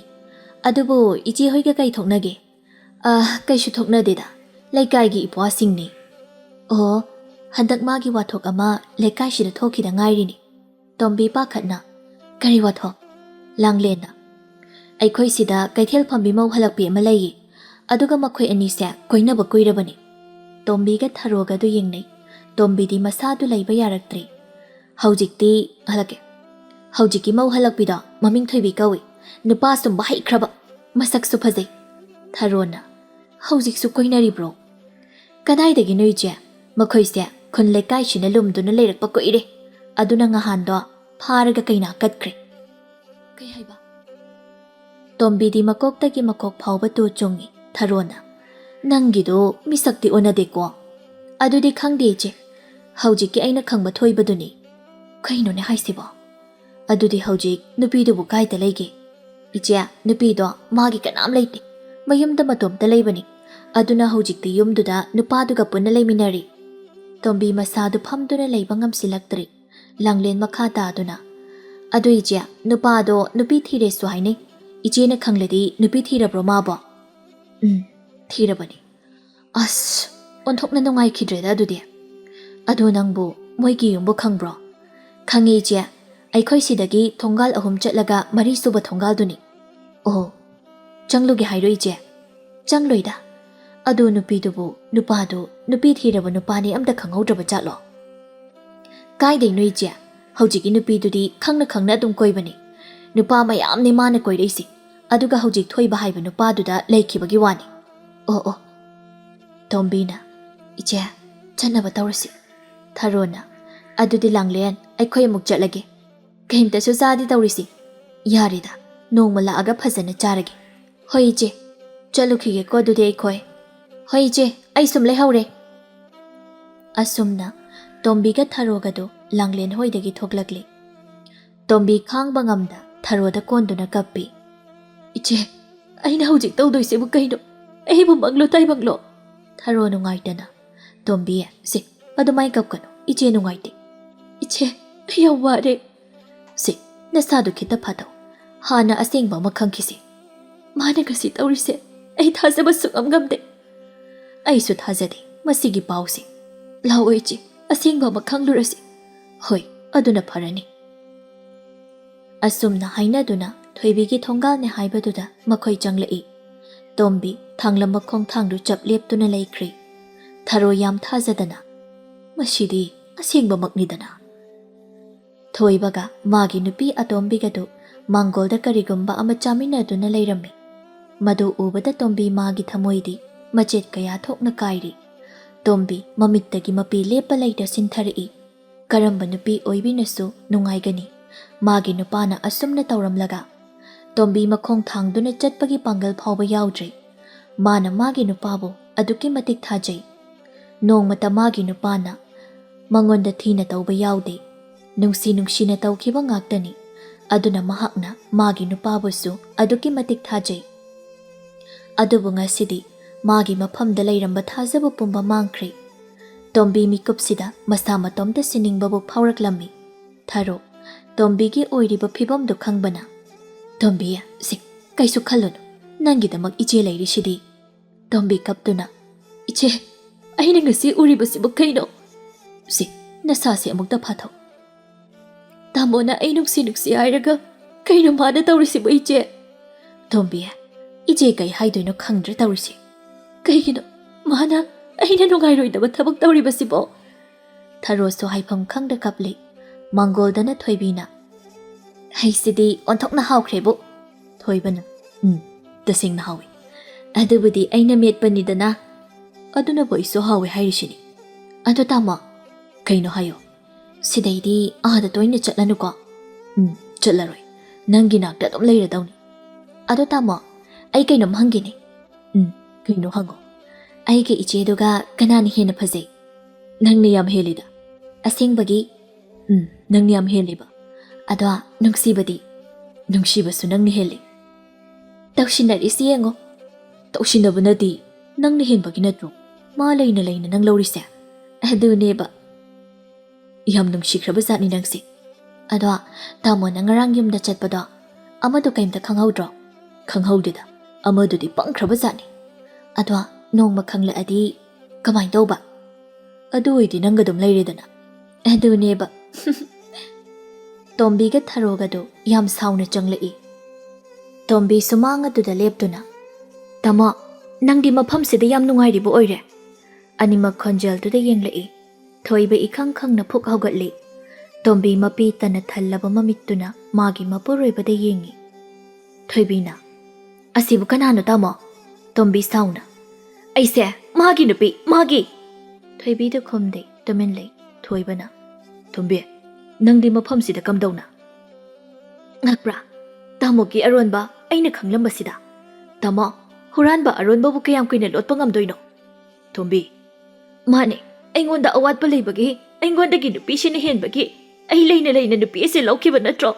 ꯑꯗꯨꯕꯨ ꯏꯆꯦ ꯍꯣꯏꯒ ꯀꯩ ꯊꯣꯛꯅꯒꯦ?" "ꯑ, ꯀꯩꯁꯨ ꯊꯣꯛꯅꯗꯦꯗ, ꯂꯩꯀꯥꯏꯒꯤ ꯏꯄ꯭ꯋꯥꯁꯤꯡꯅꯤ꯫" "ꯑꯣ, ꯍꯟꯗꯛ ꯃꯥꯒꯤ ꯋꯥꯊꯣꯛ ꯑꯃ ꯂꯩꯀꯥꯏꯁꯤꯗ ꯊꯣꯛꯈꯤꯗ ꯉꯥꯏꯔꯤꯅꯤ꯫" ꯇꯣꯝꯕꯤ ꯄꯥꯈꯠꯅ꯫ "ꯀꯔꯤ ꯋꯥꯊꯣꯛ?" ꯂꯥꯡꯂꯦꯟꯅ꯫ "ꯑꯩꯈꯣꯏ ꯁꯤꯗ ꯀꯩꯊꯦꯜ ꯐꯝꯕꯤ ꯃꯧ ꯍꯜꯂꯛꯄꯤ ꯑꯃ ꯂꯩꯌꯦ, ꯑꯗꯨꯒ ꯃꯈꯣꯏ ꯑꯅꯤꯁꯦ ꯀꯣꯏꯅꯕ ꯀꯨꯏꯔꯕꯅꯤ꯫" ꯇꯣꯝꯕꯤꯒ ꯊꯔꯣꯒꯗꯨ ꯌꯦꯡꯅꯩ꯫ ꯇꯣꯝꯕꯤꯗꯤ ꯃꯁꯥꯗꯨ ꯂꯩꯕ ꯌꯥꯔꯛꯇ꯭ꯔꯦ꯫ "ꯍꯧꯖꯤꯛꯇꯤ ꯍꯜꯂꯛꯀꯦ꯫ ꯍꯧꯖꯤꯛꯀꯤ ꯃꯧ ꯍꯜꯂꯛꯄꯤꯗꯣ ꯃꯃꯤꯡ ꯊꯣꯏꯕꯤ ꯀꯧꯏ꯫ ꯅꯨꯄꯥ ꯁꯨꯝꯕ ꯍꯩꯈ꯭ꯔꯕ, ꯃꯁꯛꯁꯨ ꯐꯖꯩ꯫" ꯊꯔꯣꯅ꯫ "ꯍꯧꯖꯤꯛꯁꯨ ꯀꯣꯏꯅꯔꯤꯕ꯭ꯔꯣ?" "ꯀꯗꯥꯏꯗꯒꯤꯅꯣ ꯏꯆꯦ? ꯃꯈꯣꯏꯁꯦ ꯈꯨꯟ ꯂꯩꯀꯥꯏꯁꯤꯅ ꯂꯨꯝꯗꯨꯅ ꯂꯩꯔꯛꯄ ꯀꯨꯏꯔꯦ꯫ ꯑꯗꯨꯅ ꯉꯍꯥꯟꯗꯣ ꯐꯥꯔꯒ ꯀꯩꯅꯥ ꯀꯠꯈ꯭ꯔꯦ꯫" "ꯀꯩ ꯍꯥꯏꯕ?" ꯇꯣꯝꯕꯤꯗꯤ ꯃꯀꯣꯛꯇꯒꯤ ꯃꯀꯣꯛ ꯐꯥꯎꯕ ꯇꯨ ꯆꯨꯡꯉꯤ꯫ ꯊꯔꯣꯅ꯫ "ꯅꯪꯒꯤꯗꯣ ꯃꯤꯁꯛꯇꯤ ꯑꯣꯟꯅꯗꯦꯀꯣ?" "ꯑꯗꯨꯗꯤ ꯈꯪꯗꯦ ꯏꯆꯦ, ꯍꯧꯖꯤꯛꯀꯤ ꯑꯩꯅ ꯈꯪꯕ ꯊꯣꯏꯕꯗꯨꯅꯤ꯫" "ꯀꯩꯅꯣꯅꯦ ꯍꯥꯏꯁꯤꯕꯣ? ꯑꯗꯨꯗꯤ ꯍꯧꯖꯤꯛ ꯅꯨꯄꯤꯗꯨꯕꯨ ꯀꯥꯏꯗ ꯂꯩꯒꯦ?" "ꯏꯆꯦ, ꯅꯨꯄꯤꯗꯣ ꯃꯥꯒꯤ ꯀꯅꯥꯝ ꯂꯩꯇꯦ, ꯃꯌꯨꯝꯗ ꯃꯇꯣꯝꯇ ꯂꯩꯕꯅꯤ꯫ ꯑꯗꯨꯅ ꯍꯧꯖꯤꯛꯇꯤ ꯌꯨꯝꯗꯨꯗ ꯅꯨꯄꯥꯗꯨꯒ ꯄꯨꯟꯅ ꯂꯩꯃꯤꯟꯅꯔꯤ꯫" ꯇꯣꯝꯕꯤ ꯃꯁꯥꯗꯨ ꯐꯝꯗꯨꯅ ꯂꯩꯕ ꯉꯝꯁꯤꯜꯂꯛꯇ꯭ꯔꯦ꯫ ꯂꯥꯡꯂꯦꯟ ꯃꯈꯥ ꯇꯥꯗꯨꯅ, "ꯑꯗꯨ ꯏꯆꯦ, ꯅꯨꯄꯥꯗꯣ ꯅꯨꯄꯤ ꯊꯤꯔꯦꯁꯨ ꯍꯥꯏꯅꯩ꯫ ꯏꯆꯦꯅ ꯈꯪꯂꯗꯤ ꯅꯨꯄꯤ ꯊꯤꯔꯕ꯭ꯔꯣ ꯃꯥꯕꯣ?" "ꯎꯝ, ꯊꯤꯔꯕꯅꯤ꯫" "ꯑꯁ, ꯑꯣꯟꯊꯣꯛꯅ ꯅꯨꯡꯉꯥꯏꯈꯤꯗ꯭ꯔꯦꯗ ꯑꯗꯨꯗꯤ꯫ ꯑꯗꯣ ꯅꯪꯕꯨ ꯃꯣꯏꯒꯤ ꯌꯨꯝꯕꯨ ꯈꯪꯕ꯭ꯔꯣ?" "ꯈꯪꯉꯦ ꯏꯆꯦ, ꯑꯩꯈꯣꯏ ꯁꯤꯗꯒꯤ ꯊꯣꯡꯒꯥꯜ ꯑꯍꯨꯝ ꯆꯠꯂꯒ ꯃꯔꯤꯁꯨꯕ ꯊꯣꯡꯒꯥꯜꯗꯨꯅꯤ꯫" "ꯑꯣ, ꯆꯪꯂꯨꯒꯦ ꯍꯥꯏꯔꯣ ꯏꯆꯦ?" "ꯆꯪꯂꯣꯏꯗ꯫ ꯑꯗꯨ ꯅꯨꯄꯤꯗꯨꯕꯨ, ꯅꯨꯄꯥꯗꯨ, ꯅꯨꯄꯤ ꯊꯤꯔꯕ ꯅꯨꯄꯥꯅꯤ ꯑꯝꯇ ꯈꯪꯍꯧꯗ꯭ꯔꯕ ꯖꯥꯠꯂꯣ?" "ꯀꯥꯏꯗꯩꯅꯣ ꯏꯆꯦ? ꯍꯧꯖꯤꯛꯀꯤ ꯅꯨꯄꯤꯗꯨꯗꯤ ꯈꯪꯅ ꯈꯪꯅ ꯑꯗꯨꯝ ꯀꯣꯏꯕꯅꯤ꯫ ꯅꯨꯄꯥ ꯃꯌꯥꯝꯅꯤ ꯃꯥꯅ ꯀꯣꯏꯔꯛꯏꯁꯦ꯫ ꯑꯗꯨꯒ ꯍꯧꯖꯤꯛ ꯊꯣꯏꯕ ꯍꯥꯏꯕ ꯅꯨꯄꯥꯗꯨꯗ ꯂꯩꯈꯤꯕꯒꯤ ꯋꯥꯅꯤ꯫" "ꯑꯣ, ꯑꯣ꯫" ꯇꯣꯝꯕꯤꯅ, "ꯏꯆꯦ, ꯆꯠꯅꯕ ꯇꯧꯔꯁꯤ꯫" ꯊꯔꯣꯅ, "ꯑꯗꯨꯗꯤ ꯂꯥꯡꯂꯦꯟ, ꯑꯩꯈꯣꯏ ꯑꯃꯨꯛ ꯆꯠꯂꯒꯦ꯫ ꯀꯩꯝꯇꯁꯨ ꯆꯥꯗꯦ ꯇꯧꯔꯤꯁꯤ꯫" "ꯌꯥꯔꯦꯗ, ꯅꯣꯡꯃ ꯂꯥꯛꯑꯒ ꯐꯖꯅ ꯆꯥꯔꯒꯦ꯫ ꯍꯣꯏ ꯏꯆꯦ, ꯆꯠꯂꯨꯈꯤꯒꯦꯀꯣ ꯑꯗꯨꯗꯤ ꯑꯩꯈꯣꯏ꯫ ꯍꯣꯏ ꯏꯆꯦ, ꯑꯩ ꯁꯨꯝ ꯂꯩꯍꯧꯔꯦ"꯫ ꯑꯁꯨꯝꯅ ꯇꯣꯝꯕꯤꯒ ꯊꯔꯣꯒꯗꯨ ꯂꯥꯡꯂꯦꯟ ꯍꯣꯏꯗꯒꯤ ꯊꯣꯛꯂꯛꯂꯤ꯫ ꯇꯣꯝꯕꯤ ꯈꯥꯡꯕ ꯉꯝꯗ ꯊꯔꯣꯗ ꯀꯣꯟꯗꯨꯅ ꯀꯞꯄꯤ꯫ "ꯏꯆꯦ, ꯑꯩꯅ ꯍꯧꯖꯤꯛ ꯇꯧꯗꯣꯏꯁꯤꯕꯨ ꯀꯩꯅꯣ? ꯑꯩꯕꯨ ꯃꯪꯂꯣ ꯇꯥꯏꯕꯪꯂꯣ?" ꯊꯔꯣ ꯅꯨꯡꯉꯥꯏꯇꯅ꯫ ꯇꯣꯝꯕꯤ, "ꯁꯦ, ꯑꯗꯨꯃꯥꯏ ꯀꯞꯀꯅꯨ, ꯏꯆꯦ ꯅꯨꯡꯉꯥꯏꯇꯦ"꯫ "ꯏꯆꯦ, ꯑꯩ ꯌꯥꯝ ꯋꯥꯔꯦ"꯫ "ꯁꯦ, ꯅꯁꯥꯗꯨ ꯈꯤꯇ ꯐꯥꯊꯧ꯫ ꯍꯥꯟꯅ ꯑꯁꯦꯡꯕ ꯑꯃ ꯈꯪꯈꯤꯁꯦ꯫ ꯃꯥꯅ ꯉꯁꯤ ꯇꯧꯔꯤꯁꯦ ꯑꯩ ꯊꯥꯖꯕ ꯁꯨꯛꯉꯝ ꯉꯝꯗꯦ"꯫ "ꯑꯩꯁꯨ ꯊꯥꯖꯗꯦ ꯃꯁꯤꯒꯤ ꯄꯥꯎꯁꯦ꯫ ꯂꯥꯛꯑꯣ ꯏꯆꯦ, ꯑꯁꯦꯡꯕ ꯑꯃ ꯈꯪꯂꯨꯔꯁꯤ"꯫ "ꯍꯣꯏ, ꯑꯗꯨꯅ ꯐꯔꯅꯤ"꯫ ꯑꯁꯨꯝꯅ ꯍꯥꯏꯅꯗꯨꯅ ꯊꯣꯏꯕꯤꯒꯤ ꯊꯣꯡꯒꯥꯜꯅꯦ ꯍꯥꯏꯕꯗꯨꯗ ꯃꯈꯣꯏ ꯆꯪꯂꯛꯏ꯫ ꯇꯣꯝꯕꯤ ꯊꯥꯡꯂꯝꯕ ꯈꯣꯡꯊꯥꯡꯗꯨ ꯆꯞ ꯂꯦꯞꯇꯨꯅ ꯂꯩꯈ꯭ꯔꯦ꯫ ꯊꯔꯣ ꯌꯥꯝ ꯊꯥꯖꯗꯅ, "ꯃꯁꯤꯗꯤ ꯑꯁꯦꯡꯕꯃꯛꯅꯤꯗꯅ"꯫ ꯊꯣꯏꯕꯒ ꯃꯥꯒꯤ ꯅꯨꯄꯤ ꯑꯇꯣꯝꯕꯤꯒꯗꯨ ꯃꯥꯡꯒꯣꯜꯗ ꯀꯔꯤꯒꯨꯝꯕ ꯑꯃ ꯆꯥꯃꯤꯟꯅꯗꯨꯅ ꯂꯩꯔꯝꯃꯤ꯫ ꯃꯗꯨ ꯎꯕꯗ ꯇꯣꯝꯕꯤ ꯃꯥꯒꯤ ꯊꯃꯣꯏꯗꯤ ꯃꯆꯦꯠ ꯀꯌꯥ ꯊꯣꯛꯅ ꯀꯥꯏꯔꯤ꯫ ꯇꯣꯝꯕꯤ ꯃꯃꯤꯠꯇꯒꯤ ꯃꯄꯤ ꯂꯦꯞꯄ ꯂꯩꯇ ꯁꯤꯟꯊꯔꯛꯏ꯫ ꯀꯔꯝꯕ ꯅꯨꯄꯤ ꯑꯣꯏꯕꯤꯅꯁꯨ ꯅꯨꯡꯉꯥꯏꯒꯅꯤ? ꯃꯥꯒꯤ ꯅꯨꯄꯥꯅ ꯑꯁꯨꯝꯅ ꯇꯧꯔꯝꯂꯒ? ꯇꯣꯝꯕꯤ ꯃꯈꯣꯡ ꯊꯥꯡꯗꯨꯅ ꯆꯠꯄꯒꯤ ꯄꯥꯡꯒꯜ ꯐꯥꯎꯕ ꯌꯥꯎꯗ꯭ꯔꯦ꯫ ꯃꯥꯅ ꯃꯥꯒꯤ ꯅꯨꯄꯥꯕꯨ ꯑꯗꯨꯛꯀꯤ ꯃꯇꯤꯛ ꯊꯥꯖꯩ꯫ ꯅꯣꯡꯃꯇ ꯃꯥꯒꯤ ꯅꯨꯄꯥꯅ ꯃꯉꯣꯟꯗ ꯊꯤꯅ ꯇꯧꯕ ꯌꯥꯎꯗꯦ꯫ ꯅꯨꯡꯁꯤ ꯅꯨꯡꯁꯤꯅ ꯇꯧꯈꯤꯕ ꯉꯥꯛꯇꯅꯤ꯫ ꯑꯗꯨꯅ ꯃꯍꯥꯛꯅ ꯃꯥꯒꯤ ꯅꯨꯄꯥꯕꯨꯁꯨ ꯑꯗꯨꯛꯀꯤ ꯃꯇꯤꯛ ꯊꯥꯖꯩ꯫ ꯑꯗꯨꯕꯨ ꯉꯁꯤꯗꯤ ꯃꯥꯒꯤ ꯃꯐꯝꯗ ꯂꯩꯔꯝꯕ ꯊꯥꯖꯕ ꯄꯨꯝꯕ ꯃꯥꯡꯈ꯭ꯔꯦ꯫ ꯇꯣꯝꯕꯤ ꯃꯤꯀꯨꯞꯁꯤꯗ ꯃꯁꯥ ꯃꯇꯣꯝꯇ ꯁꯤꯅꯤꯡꯕꯕꯨ ꯐꯥꯎꯔꯛꯂꯝꯃꯤ꯫ ꯊꯔꯣ, ꯇꯣꯝꯕꯤꯒꯤ ꯑꯣꯏꯔꯤꯕ ꯐꯤꯕꯝꯗꯨ ꯈꯪꯕꯅ, "ꯇꯣꯝꯕꯤ, ꯁꯤ, ꯀꯩꯁꯨ ꯈꯜꯂꯨꯅꯨ, ꯅꯪꯒꯤꯗꯃꯛ ꯏꯆꯦ ꯂꯩꯔꯤꯁꯤꯗꯤ"꯫ ꯇꯣꯝꯕꯤ ꯀꯞꯇꯨꯅ, "ꯏꯆꯦ, ꯑꯩꯅ ꯉꯁꯤ ꯎꯔꯤꯕꯁꯤꯕꯨ ꯀꯩꯅꯣ? ꯁꯤ, ꯅꯁꯥꯁꯦ ꯑꯃꯨꯛꯇ ꯐꯥꯊꯧ꯫ ꯇꯥꯃꯣꯅ ꯑꯩ ꯅꯨꯡꯁꯤ ꯅꯨꯡꯁꯤ ꯍꯥꯏꯔꯒ ꯀꯩꯅꯣ ꯃꯥꯅ ꯇꯧꯔꯤꯁꯤꯕꯨ ꯏꯆꯦ?" ꯇꯣꯝꯕꯤ, "ꯏꯆꯦ ꯀꯩ ꯍꯥꯏꯗꯣꯏꯅꯣ ꯈꯪꯗ꯭ꯔꯦ ꯇꯧꯔꯤꯁꯦ꯫ ꯀꯩꯒꯤꯅꯣ ꯃꯥꯅ ꯑꯩꯅ ꯅꯨꯡꯉꯥꯏꯔꯣꯏꯗꯕ ꯊꯕꯛ ꯇꯧꯔꯤꯕꯁꯤꯕꯣ?" ꯊꯔꯣꯁꯨ ꯍꯥꯏꯐꯝ ꯈꯪꯗ ꯀꯞꯂꯤ꯫ ꯃꯥꯡꯒꯣꯜꯗꯅ ꯊꯣꯏꯕꯤꯅ, "ꯍꯩꯁꯤꯗꯤ ꯑꯣꯟꯊꯣꯛꯅ ꯍꯥꯎꯈ꯭ꯔꯦꯕꯨ"꯫ ꯊꯣꯏꯕꯅ, "ꯎꯝ, ꯇꯁꯦꯡꯅ ꯍꯥꯎꯏ꯫ ꯑꯗꯨꯕꯨꯗꯤ ꯑꯩꯅ ꯃꯦꯠꯄꯅꯤꯗꯅ"꯫ "ꯑꯗꯨꯅꯕꯨ ꯑꯩꯁꯨ ꯍꯥꯎꯏ ꯍꯥꯏꯔꯤꯁꯤꯅꯤ꯫ ꯑꯗꯣ ꯇꯥꯃꯣ"꯫ "ꯀꯩꯅꯣ ꯍꯥꯏꯌꯣ"꯫ "ꯁꯤꯗꯩꯗꯤ ꯑꯥꯗ ꯇꯣꯏꯅ ꯆꯠꯂꯅꯨꯀꯣ"꯫ "ꯎꯝ, ꯆꯠꯂꯔꯣꯏ꯫ ꯅꯪꯒꯤ ꯅꯥꯛꯇ ꯑꯗꯨꯝ ꯂꯩꯔꯗꯧꯅꯤ꯫ ꯑꯗꯣ ꯇꯥꯃꯣ, ꯑꯩ ꯀꯩꯅꯣꯝ ꯍꯪꯒꯦꯅꯦ꯫ ꯎꯝ, ꯀꯩꯅꯣ ꯍꯪꯉꯣ꯫ ꯑꯩꯒꯤ ꯏꯆꯦꯗꯨꯒ ꯀꯅꯥꯅ ꯍꯦꯟꯅ ꯐꯖꯩ? ꯅꯪꯅ ꯌꯥꯝ ꯍꯦꯜꯂꯤꯗ꯫ ꯑꯁꯦꯡꯕꯒꯤ? ꯎꯝ, ꯅꯪꯅ ꯌꯥꯝ ꯍꯦꯜꯂꯤꯕ꯫ ꯑꯗꯣ ꯅꯨꯡꯁꯤꯕꯗꯤ? ꯅꯨꯡꯁꯤꯕꯁꯨ ꯅꯪꯅ ꯍꯦꯜꯂꯤ꯫ ꯇꯧꯁꯤꯟꯅꯔꯤꯁꯤ ꯌꯦꯡꯉꯣ꯫ ꯇꯧꯁꯤꯟꯅꯕ ꯅꯠꯇꯦ, ꯅꯪꯅ ꯍꯦꯟꯕꯒꯤ ꯅꯠꯇ꯭ꯔꯣ ꯃꯥ ꯂꯩꯅ ꯂꯩꯅ ꯅꯪ ꯂꯧꯔꯤꯁꯦ? ꯑꯗꯨꯅꯦꯕ꯫ ꯌꯥꯝ ꯅꯨꯡꯁꯤꯈ꯭ꯔꯕ ꯖꯥꯠꯅꯤ ꯅꯪꯁꯦ꯫ ꯑꯗꯣ ꯇꯥꯃꯣꯅ ꯉꯔꯥꯡ ꯌꯨꯝꯗ ꯆꯠꯄꯗꯣ, ꯑꯃꯗꯣ ꯀꯩꯝꯇ ꯈꯪꯍꯧꯗ꯭ꯔꯣ? ꯈꯪꯍꯧꯗꯦꯗ, ꯑꯃꯗꯨꯗꯤ ꯄꯪꯈ꯭ꯔꯕ ꯖꯥꯠꯅꯤ꯫ ꯑꯗꯣ ꯅꯣꯡꯃ ꯈꯪꯂꯛꯑꯗꯤ ꯀꯃꯥꯏꯅ ꯇꯧꯕ? ꯑꯗꯨ ꯑꯣꯏꯗꯤ ꯅꯪꯒ ꯑꯗꯨꯝ ꯂꯩꯔꯦꯗꯅ꯫ ꯑꯗꯨꯅꯦꯕ꯫ ꯇꯣꯝꯕꯤꯒ ꯊꯔꯣꯒꯗꯨ ꯌꯥꯝ ꯁꯥꯎꯅ ꯆꯪꯂꯛꯏ꯫ ꯇꯣꯝꯕꯤ ꯁꯨꯃꯥꯡ ꯑꯗꯨꯗ ꯂꯦꯞꯇꯨꯅ, "ꯇꯥꯃꯣ, ꯅꯪꯗꯤ ꯃꯐꯝꯁꯤꯗ ꯌꯥꯝ ꯅꯨꯡꯉꯥꯏꯔꯤꯕ ꯑꯣꯏꯔꯦ?" ꯑꯅꯤꯃꯛ ꯈꯣꯟꯖꯦꯜꯗꯨꯗ ꯌꯦꯡꯂꯛꯏ꯫ ꯊꯣꯏꯕ ꯏꯈꯪ ꯈꯪꯅ ꯐꯨꯛ ꯍꯧꯒꯠꯂꯤ꯫ ꯇꯣꯝꯕꯤ ꯃꯄꯤ ꯇꯅ ꯊꯜꯂꯕ ꯃꯃꯤꯠꯇꯨꯅ ꯃꯥꯒꯤ ꯃꯄꯨꯔꯣꯏꯕꯗ ꯌꯦꯡꯉꯤ꯫ ꯊꯣꯏꯕꯤꯅ, "ꯑꯁꯤꯕꯨ ꯀꯅꯥꯅꯣ ꯇꯥꯃꯣ?" ꯇꯣꯝꯕꯤ ꯁꯥꯎꯅ, "ꯑꯩꯁꯦ ꯃꯥꯒꯤ ꯅꯨꯄꯤ, ꯃꯥꯒꯤ!" ꯊꯣꯏꯕꯤꯗ ꯈꯨꯝꯗꯦ, ꯇꯨꯃꯤꯟ ꯂꯩ꯫ ꯊꯣꯏꯕꯅ, "ꯇꯣꯝꯕꯤ, ꯅꯪꯗꯤ ꯃꯐꯝꯁꯤꯗ ꯀꯝꯗꯧꯅ?" ꯉꯛꯄ꯭ꯔꯥ? ꯇꯥꯃꯣꯒꯤ ꯑꯔꯣꯟꯕ ꯑꯩꯅ ꯈꯪꯂꯝꯕꯁꯤꯗ꯫ ꯇꯥꯃꯣ, ꯍꯨꯔꯥꯟꯕ ꯑꯔꯣꯟꯕꯕꯨ ꯀꯌꯥꯝ ꯀꯨꯏꯅ ꯂꯣꯠꯄ ꯉꯝꯗꯣꯏꯅꯣ? ꯇꯣꯝꯕꯤ, ꯃꯥꯅꯦ, ꯑꯩꯉꯣꯟꯗ ꯑꯋꯥꯠꯄ ꯂꯩꯕꯒꯤ, ꯑꯩꯉꯣꯟꯗꯒꯤ ꯅꯨꯄꯤꯁꯤꯅ ꯍꯦꯟꯕꯒꯤ ꯑꯩ ꯂꯩꯅ ꯂꯩꯅ ꯅꯨꯄꯤ ꯑꯁꯤ ꯂꯧꯈꯤꯕ ꯅꯠꯇ꯭ꯔꯣ?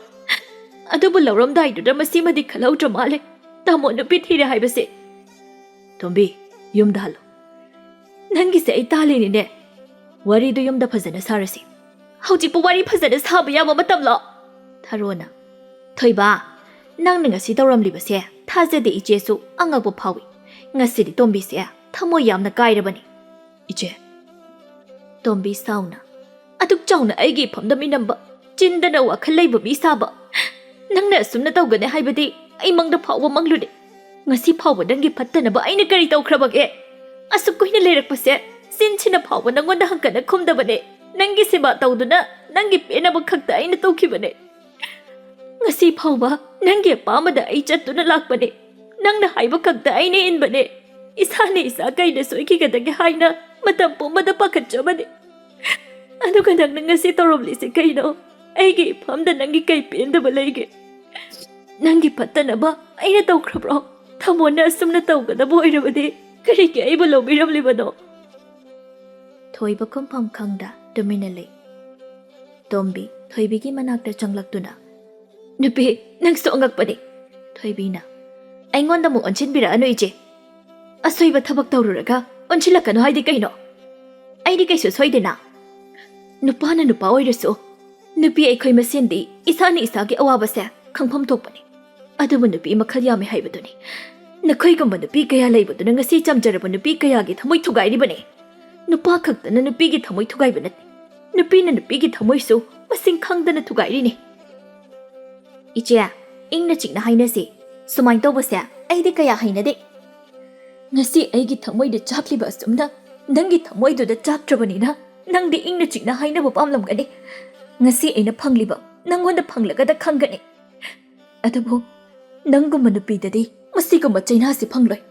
ꯑꯗꯨꯕꯨ ꯂꯧꯔꯝꯗꯥꯏꯗꯨꯗ ꯃꯁꯤꯃꯗꯤ ꯈꯜꯍꯧꯗ꯭ꯔ ꯃꯥꯜꯂꯦ꯫ ꯇꯥꯃꯣ ꯅꯨꯄꯤ ꯊꯤꯔꯦ ꯍꯥꯏꯕꯁꯦ꯫ ꯇꯣꯝꯕꯤ, ꯌꯨꯝꯗ ꯍꯜꯂꯣ꯫ ꯅꯪꯒꯤꯁꯦ ꯑꯩ ꯇꯥꯜꯂꯤꯅꯤꯅꯦ꯫ ꯋꯥꯔꯤꯗꯨ ꯌꯨꯝꯗ ꯐꯖꯅ ꯁꯥꯔꯁꯤ꯫ ꯍꯧꯖꯤꯛꯄꯨ ꯋꯥꯔꯤ ꯐꯖꯅ ꯁꯥꯕ ꯌꯥꯕ ꯃꯇꯝꯂꯣ? ꯊꯔꯣꯅ, "ꯊꯣꯏꯕ, ꯅꯪꯅ ꯉꯁꯤ ꯇꯧꯔꯝꯂꯤꯕꯁꯦ ꯊꯥꯖꯗꯦ ꯏꯆꯦꯁꯨ ꯑꯉꯛꯄ ꯐꯥꯎꯏ꯫ ꯉꯁꯤꯗꯤ ꯇꯣꯝꯕꯤꯁꯦ ꯊꯃꯣꯏ ꯌꯥꯝꯅ ꯀꯥꯏꯔꯕꯅꯤ꯫" ꯏꯆꯦ꯫ ꯇꯣꯝꯕꯤ ꯁꯥꯎꯅ, "ꯑꯗꯨꯛ ꯆꯥꯎꯅ ꯑꯩꯒꯤ ꯏꯐꯝꯗ ꯃꯤꯅꯝꯕ, ꯆꯤꯟꯗꯅ ꯋꯥꯈꯜ ꯂꯩꯕ ꯃꯤ ꯁꯥꯕ꯫ ꯅꯪꯅ ꯑꯁꯨꯝꯅ ꯇꯧꯒꯅꯤ ꯍꯥꯏꯕꯗꯤ ꯑꯩ ꯃꯪꯗ ꯐꯥꯎꯕ ꯃꯪꯂꯨꯗꯦ꯫ ꯉꯁꯤ ꯐꯥꯎꯕ ꯅꯪꯒꯤ ꯐꯠꯇꯅꯕ ꯑꯩꯅ ꯀꯔꯤ ꯇꯧꯈ꯭ꯔꯕꯒꯦ? ꯑꯁꯨꯛ ꯀꯨꯏꯅ ꯂꯩꯔꯛꯄꯁꯦ ꯆꯤꯟꯁꯤꯅ ꯐꯥꯎꯕ ꯅꯪꯉꯣꯟꯗ ꯍꯪꯀꯠꯅ ꯈꯨꯝꯗꯕꯅꯦ꯫ ꯅꯪꯒꯤ ꯁꯦꯕꯥ ꯇꯧꯗꯨꯅ ꯅꯪꯒꯤ ꯄꯦꯟꯅꯕ ꯈꯛꯇ ꯑꯩꯅ ꯇꯧꯈꯤꯕꯅꯦ꯫ ꯉꯁꯤ ꯐꯥꯎꯕ ꯅꯪꯒꯤ ꯑꯄꯥꯝꯕꯗ ꯑꯩ ꯆꯠꯇꯨꯅ ꯂꯥꯛꯄꯅꯦ꯫ ꯅꯪꯅ ꯍꯥꯏꯕ ꯈꯛꯇ ꯑꯩꯅ ꯏꯟꯕꯅꯦ꯫ ꯏꯁꯥꯅ ꯏꯁꯥ ꯀꯩꯗ ꯁꯣꯏꯈꯤꯒꯗꯒꯦ ꯍꯥꯏꯅ ꯃꯇꯝ ꯄꯨꯝꯕꯗ ꯄꯥꯈꯠꯆꯕꯅꯦ꯫ ꯑꯗꯨꯒ ꯅꯪꯅ ꯉꯁꯤ ꯇꯧꯔꯝꯂꯤꯁꯦ ꯀꯩꯅꯣ? ꯑꯩꯒꯤ ꯏꯐꯝꯗ ꯅꯪꯒꯤ ꯀꯩ ꯄꯦꯟꯗꯕ ꯂꯩꯒꯦ?" ꯅꯪꯒꯤ ꯐꯠꯇꯅꯕ ꯑꯩꯅ ꯇꯧꯈ꯭ꯔꯕ꯭ꯔꯣ? ꯊꯃꯣꯅ ꯑꯁꯨꯝꯅ ꯇꯧꯒꯗꯕ ꯑꯣꯏꯔꯕꯗꯤ ꯀꯔꯤꯒꯤ ꯑꯩꯕꯨ ꯂꯧꯕꯤꯔꯝꯂꯤꯕꯅꯣ? ꯊꯣꯏꯕ ꯈꯨꯝꯐꯝ ꯈꯪꯗ ꯇꯨꯃꯤꯟꯅ ꯂꯩ꯫ ꯇꯣꯝꯕꯤ ꯊꯣꯏꯕꯤꯒꯤ ꯃꯅꯥꯛꯇ ꯆꯪꯂꯛꯇꯨꯅ, "ꯅꯨꯄꯤ, ꯅꯪꯁꯨ ꯑꯉꯛꯄꯅꯤ꯫" ꯊꯣꯏꯕꯤꯅ, "ꯑꯩꯉꯣꯟꯗ ꯑꯃꯨꯛ ꯑꯣꯟꯁꯤꯟꯕꯤꯔꯛꯑꯅꯨ ꯏꯆꯦ꯫ ꯑꯁꯣꯏꯕ ꯊꯕꯛ ꯇꯧꯔꯨꯔꯒ ꯑꯣꯟꯁꯤꯜꯂꯛꯀꯅꯨ ꯍꯥꯏꯗꯤ ꯀꯩꯅꯣ? ꯑꯩꯗꯤ ꯀꯩꯁꯨ ꯁꯣꯏꯗꯦꯅ꯫ ꯅꯨꯄꯥꯅ ꯅꯨꯄꯥ ꯑꯣꯏꯔꯁꯨ ꯅꯨꯄꯤ ꯑꯩꯈꯣꯏ ꯃꯁꯦꯟꯗꯤ ꯏꯁꯥꯅ ꯏꯁꯥꯒꯤ ꯑꯋꯥꯕꯁꯦ ꯈꯪꯐꯝ ꯊꯣꯛꯄꯅꯤ꯫ ꯑꯗꯨꯕꯨ ꯅꯨꯄꯤ ꯃꯈꯜ ꯌꯥꯝꯃꯤ ꯍꯥꯏꯕꯗꯨꯅꯤ꯫ ꯅꯈꯣꯏꯒꯨꯝꯕ ꯅꯨꯄꯤ ꯀꯌꯥ ꯂꯩꯕꯗꯨꯅ ꯉꯁꯤ ꯆꯝꯖꯔꯕ ꯅꯨꯄꯤ ꯀꯌꯥꯒꯤ ꯊꯃꯣꯏ ꯊꯨꯒꯥꯏꯔꯤꯕꯅꯤ꯫ ꯅꯨꯄꯥ ꯈꯛꯇꯅ ꯅꯨꯄꯤꯒꯤ ꯊꯃꯣꯏ ꯊꯨꯒꯥꯏꯕ ꯅꯠꯇꯦ, ꯅꯨꯄꯤꯅ ꯅꯨꯄꯤꯒꯤ ꯊꯃꯣꯏꯁꯨ ꯃꯁꯤꯡ ꯈꯪꯗꯅ ꯊꯨꯒꯥꯏꯔꯤꯅꯤ꯫" "ꯏꯆꯦ, ꯏꯪꯅ ꯆꯤꯛꯅ ꯍꯥꯏꯅꯁꯤ꯫ ꯁꯨꯃꯥꯏꯅ ꯇꯧꯕꯁꯦ ꯑꯩꯗꯤ ꯀꯌꯥ ꯍꯩꯅꯗꯦ꯫ ꯉꯁꯤ ꯑꯩꯒꯤ ꯊꯃꯣꯏꯗ ꯆꯥꯛꯂꯤꯕ ꯑꯁꯨꯝꯅ ꯅꯪꯒꯤ ꯊꯃꯣꯏꯗꯨꯗ ꯆꯥꯛꯇ꯭ꯔꯕꯅꯤꯅ ꯅꯪꯗꯤ ꯏꯪꯅ ꯆꯤꯛꯅ ꯍꯥꯏꯅꯕ ꯄꯥꯝꯂꯝꯒꯅꯤ꯫ ꯉꯁꯤ ꯑꯩꯅ ꯐꯪꯂꯤꯕ ꯅꯪꯉꯣꯟꯗ ꯐꯪꯂꯒꯗ ꯈꯪꯒꯅꯤ꯫ ꯑꯗꯨꯕꯨ ꯅꯪꯒꯨꯝꯕ ꯅꯨꯄꯤꯗꯗꯤ ꯃꯁꯤꯒꯨꯝꯕ ꯆꯩꯅꯥꯁꯤ ꯐꯪꯂꯣꯏ꯫"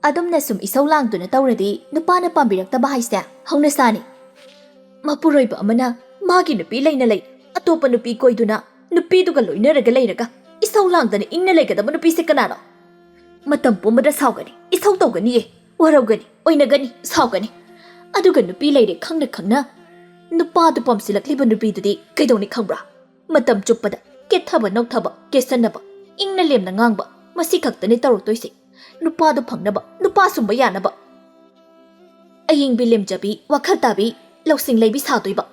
ꯑꯗꯨꯝꯅ ꯁꯨꯝ ꯏꯁꯧ ꯂꯥꯡꯗꯨꯅ ꯇꯧꯔꯗꯤ ꯅꯨꯄꯥꯅ ꯄꯥꯝꯕꯤꯔꯛꯇꯕ ꯍꯥꯏꯁꯦ ꯍꯧꯅꯁꯥꯅꯤ꯫ ꯃꯄꯨꯔꯣꯏꯕ ꯑꯃꯅ ꯃꯥꯒꯤ ꯅꯨꯄꯤ ꯂꯩꯅ ꯂꯩ ꯑꯇꯣꯞꯄ ꯅꯨꯄꯤ ꯀꯣꯏꯗꯨꯅ ꯅꯨꯄꯤꯗꯨꯒ ꯂꯣꯏꯅꯔꯒ ꯂꯩꯔꯒ ꯏꯁꯧ ꯂꯥꯡꯗꯅ ꯏꯪꯅ ꯂꯩꯒꯗꯕ ꯅꯨꯄꯤꯁꯦ ꯀꯅꯥꯅꯣ? ꯃꯇꯝ ꯄꯨꯝꯕꯗ ꯁꯥꯎꯒꯅꯤ, ꯏꯁꯧ ꯇꯧꯒꯅꯤꯌꯦ, ꯋꯥꯔꯧꯒꯅꯤ, ꯑꯣꯏꯅꯒꯅꯤ, ꯁꯥꯎꯒꯅꯤ꯫ ꯑꯗꯨꯒ ꯅꯨꯄꯤ ꯂꯩꯔꯦ ꯈꯪꯅ ꯈꯪꯅ ꯅꯨꯄꯥꯗꯨ ꯄꯥꯝꯁꯤꯜꯂꯛꯂꯤꯕ ꯅꯨꯄꯤꯗꯨꯗꯤ ꯀꯩꯗꯧꯅꯤ ꯈꯪꯕ꯭ꯔꯥ? ꯃꯇꯝ ꯆꯨꯞꯄꯗ ꯀꯦꯠꯊꯕ ꯅꯧꯊꯕ, ꯀꯦꯠꯁꯟꯅꯕ, ꯏꯪꯅ ꯂꯦꯝꯅ ꯉꯥꯡꯕ, ꯃꯁꯤ ꯈꯛꯇꯅꯤ ꯇꯧꯔꯛꯇꯣꯏꯁꯦ꯫ ꯅꯨꯄꯥꯗꯨ ꯐꯪꯅꯕ, ꯅꯨꯄꯥ ꯁꯨꯝꯕ ꯌꯥꯅꯕ꯫ ꯑꯌꯤꯡꯕꯤ ꯂꯦꯝꯖꯕꯤ, ꯋꯥꯈꯜ ꯇꯥꯕꯤ, ꯂꯧꯁꯤꯡ ꯂꯩꯕꯤ ꯁꯥꯗꯣꯏꯕ꯫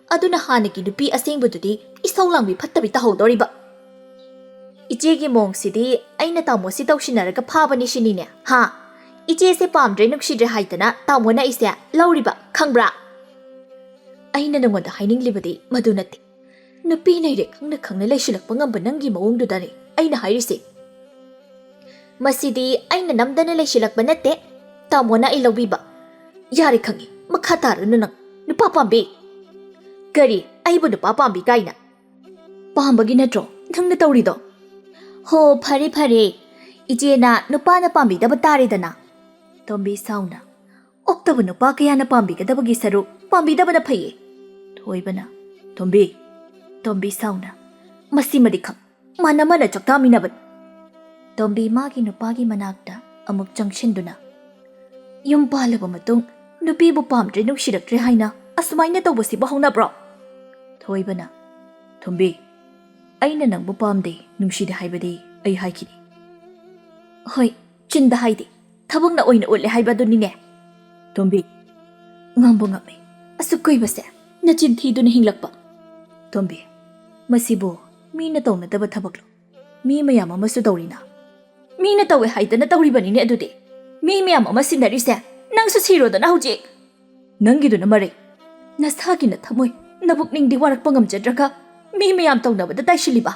ꯑꯗꯨꯅ ꯍꯥꯟꯅꯒꯤ ꯅꯨꯄꯤ ꯑꯁꯦꯡꯕꯗꯨꯗꯤ ꯏꯁꯧ ꯂꯥꯡꯕꯤ ꯐꯠꯇꯕꯤ ꯇꯥꯍꯧꯗꯧꯔꯤꯕ꯫ ꯏꯆꯦꯒꯤ ꯃꯑꯣꯡꯁꯤꯗꯤ ꯑꯩꯅ ꯇꯥꯃꯣꯁꯤ ꯇꯧꯁꯤꯟꯅꯔꯒ ꯐꯥꯕꯅꯤ ꯁꯤꯅꯤꯅꯦ, ꯍꯥ? ꯏꯆꯦꯁꯦ ꯄꯥꯝꯗ꯭ꯔꯦ, ꯅꯨꯡꯁꯤꯗ꯭ꯔꯦ ꯍꯥꯏꯗꯅ ꯇꯥꯃꯣꯅ ꯑꯩꯁꯦ ꯂꯧꯔꯤꯕ, ꯈꯪꯕ꯭ꯔꯥ? ꯑꯩꯅ ꯅꯉꯣꯟꯗ ꯍꯥꯏꯅꯤꯡꯂꯤꯕꯗꯤ ꯃꯗꯨ ꯅꯠꯇꯦ꯫ ꯅꯨꯄꯤ ꯂꯩꯔꯦ ꯈꯪꯅ ꯈꯪꯅ ꯂꯩꯁꯤꯜꯂꯛꯄ ꯉꯝꯕ ꯅꯪꯒꯤ ꯃꯑꯣꯡꯗꯨꯗꯅꯦ ꯑꯩꯅ ꯍꯥꯏꯔꯤꯁꯦ꯫ ꯃꯁꯤꯗꯤ ꯑꯩꯅ ꯅꯝꯗꯅ ꯂꯩꯁꯤꯜꯂꯛꯄ ꯅꯠꯇꯦ꯫ ꯇꯥꯃꯣꯅ ꯑꯩ ꯂꯧꯕꯤꯕ꯫ ꯌꯥꯔꯦ ꯈꯪꯉꯤ, ꯃꯈꯥ ꯇꯥꯔꯨꯅꯨ ꯅꯪ, ꯅꯨꯄꯥ ꯄꯥꯝꯕꯤ꯫ ꯀꯔꯤ? ꯑꯩꯕꯨ ꯅꯨꯄꯥ ꯄꯥꯝꯕꯤ ꯀꯥꯏꯅ? ꯄꯥꯝꯕꯒꯤ ꯅꯠꯇ꯭ꯔꯣ ꯅꯪꯅ ꯇꯧꯔꯤꯗꯣ? ꯍꯣ, ꯐꯔꯦ ꯐꯔꯦ, ꯏꯆꯦꯅ ꯅꯨꯄꯥꯅ ꯄꯥꯝꯕꯤꯗꯕ ꯇꯥꯔꯦꯗꯅ꯫ ꯇꯣꯝꯕꯤ ꯁꯥꯎꯅ, "ꯑꯣꯛꯇꯕ ꯅꯨꯄꯥ ꯀꯌꯥꯅ ꯄꯥꯝꯕꯤꯒꯗꯕꯒꯤ ꯁꯔꯨꯛ ꯄꯥꯝꯕꯤꯗꯕꯅ ꯐꯩꯌꯦ꯫" ꯊꯣꯏꯕꯅ, "ꯇꯣꯝꯕꯤ꯫" ꯇꯣꯝꯕꯤ ꯁꯥꯎꯅ, "ꯃꯁꯤꯃꯗꯤ ꯈꯪ, ꯃꯥꯅ ꯃꯥꯅ ꯆꯥꯛꯇꯥꯃꯤꯟꯅꯕꯅꯤ꯫ ꯇꯣꯝꯕꯤ ꯃꯥꯒꯤ ꯅꯨꯄꯥꯒꯤ ꯃꯅꯥꯛꯇ ꯑꯃꯨꯛ ꯆꯪꯁꯤꯟꯗꯨꯅ, "ꯌꯨꯝ ꯄꯥꯜꯂꯕ ꯃꯇꯨꯡ ꯅꯨꯄꯤꯕꯨ ꯄꯥꯝꯗ꯭ꯔꯦ, ꯅꯨꯡꯁꯤꯔꯛꯇ꯭ꯔꯦ ꯍꯥꯏꯅ ꯑꯁꯨꯃꯥꯏꯅ ꯇꯧꯕꯁꯤꯕꯨ ꯍꯧꯅꯕ꯭ꯔꯣ?" ꯊꯣꯏꯕꯅ, "ꯊꯣꯝꯕꯤ, ꯑꯩꯅ ꯅꯪꯕꯨ ꯄꯥꯝꯗꯦ, ꯅꯨꯡꯁꯤꯗꯦ ꯍꯥꯏꯕꯗꯤ ꯑꯩ ꯍꯥꯏꯈꯤꯗꯦ꯫ ꯍꯣꯏ, ꯆꯤꯟꯗ ꯍꯥꯏꯗꯦ, ꯊꯕꯛꯅ ꯑꯣꯏꯅ ꯎꯠꯂꯦ ꯍꯥꯏꯕꯗꯨꯅꯤꯅꯦ꯫ ꯇꯣꯝꯕꯤ, ꯉꯝꯕꯨ ꯉꯝꯃꯤ꯫ ꯑꯁꯨꯛ ꯀꯨꯏꯕꯁꯦ ꯅꯆꯤꯟ ꯊꯤꯗꯨꯅ ꯍꯤꯡꯂꯛꯄ꯫ ꯇꯣꯝꯕꯤ, ꯃꯁꯤꯕꯨ ꯃꯤꯅ ꯇꯧꯅꯗꯕ ꯊꯕꯛꯂꯣ? ꯃꯤ ꯃꯌꯥꯝ ꯑꯃꯁꯨ ꯇꯧꯔꯤꯅ꯫ ꯃꯤꯅ ꯇꯧꯋꯦ ꯍꯥꯏꯗꯅ ꯇꯧꯔꯤꯕꯅꯤꯅꯦ ꯑꯗꯨꯗꯤ꯫ ꯃꯤ ꯃꯌꯥꯝ ꯑꯃ ꯁꯤꯟꯅꯔꯤꯁꯦ ꯅꯪꯁꯨ ꯁꯤꯔꯣꯗꯅ ꯍꯧꯖꯤꯛ꯫ ꯅꯪꯒꯤꯗꯨꯅ ꯃꯔꯩ꯫ ꯅꯁꯥꯒꯤ ꯅꯊꯃꯣꯏ, ꯅꯕꯨꯛꯅꯤꯡꯗꯤ ꯋꯥꯔꯛꯄ ꯉꯝꯖꯗ꯭ꯔꯒ ꯃꯤ ꯃꯌꯥꯝ ꯇꯧꯅꯕꯗ ꯇꯥꯏꯁꯤꯜꯂꯤꯕ꯫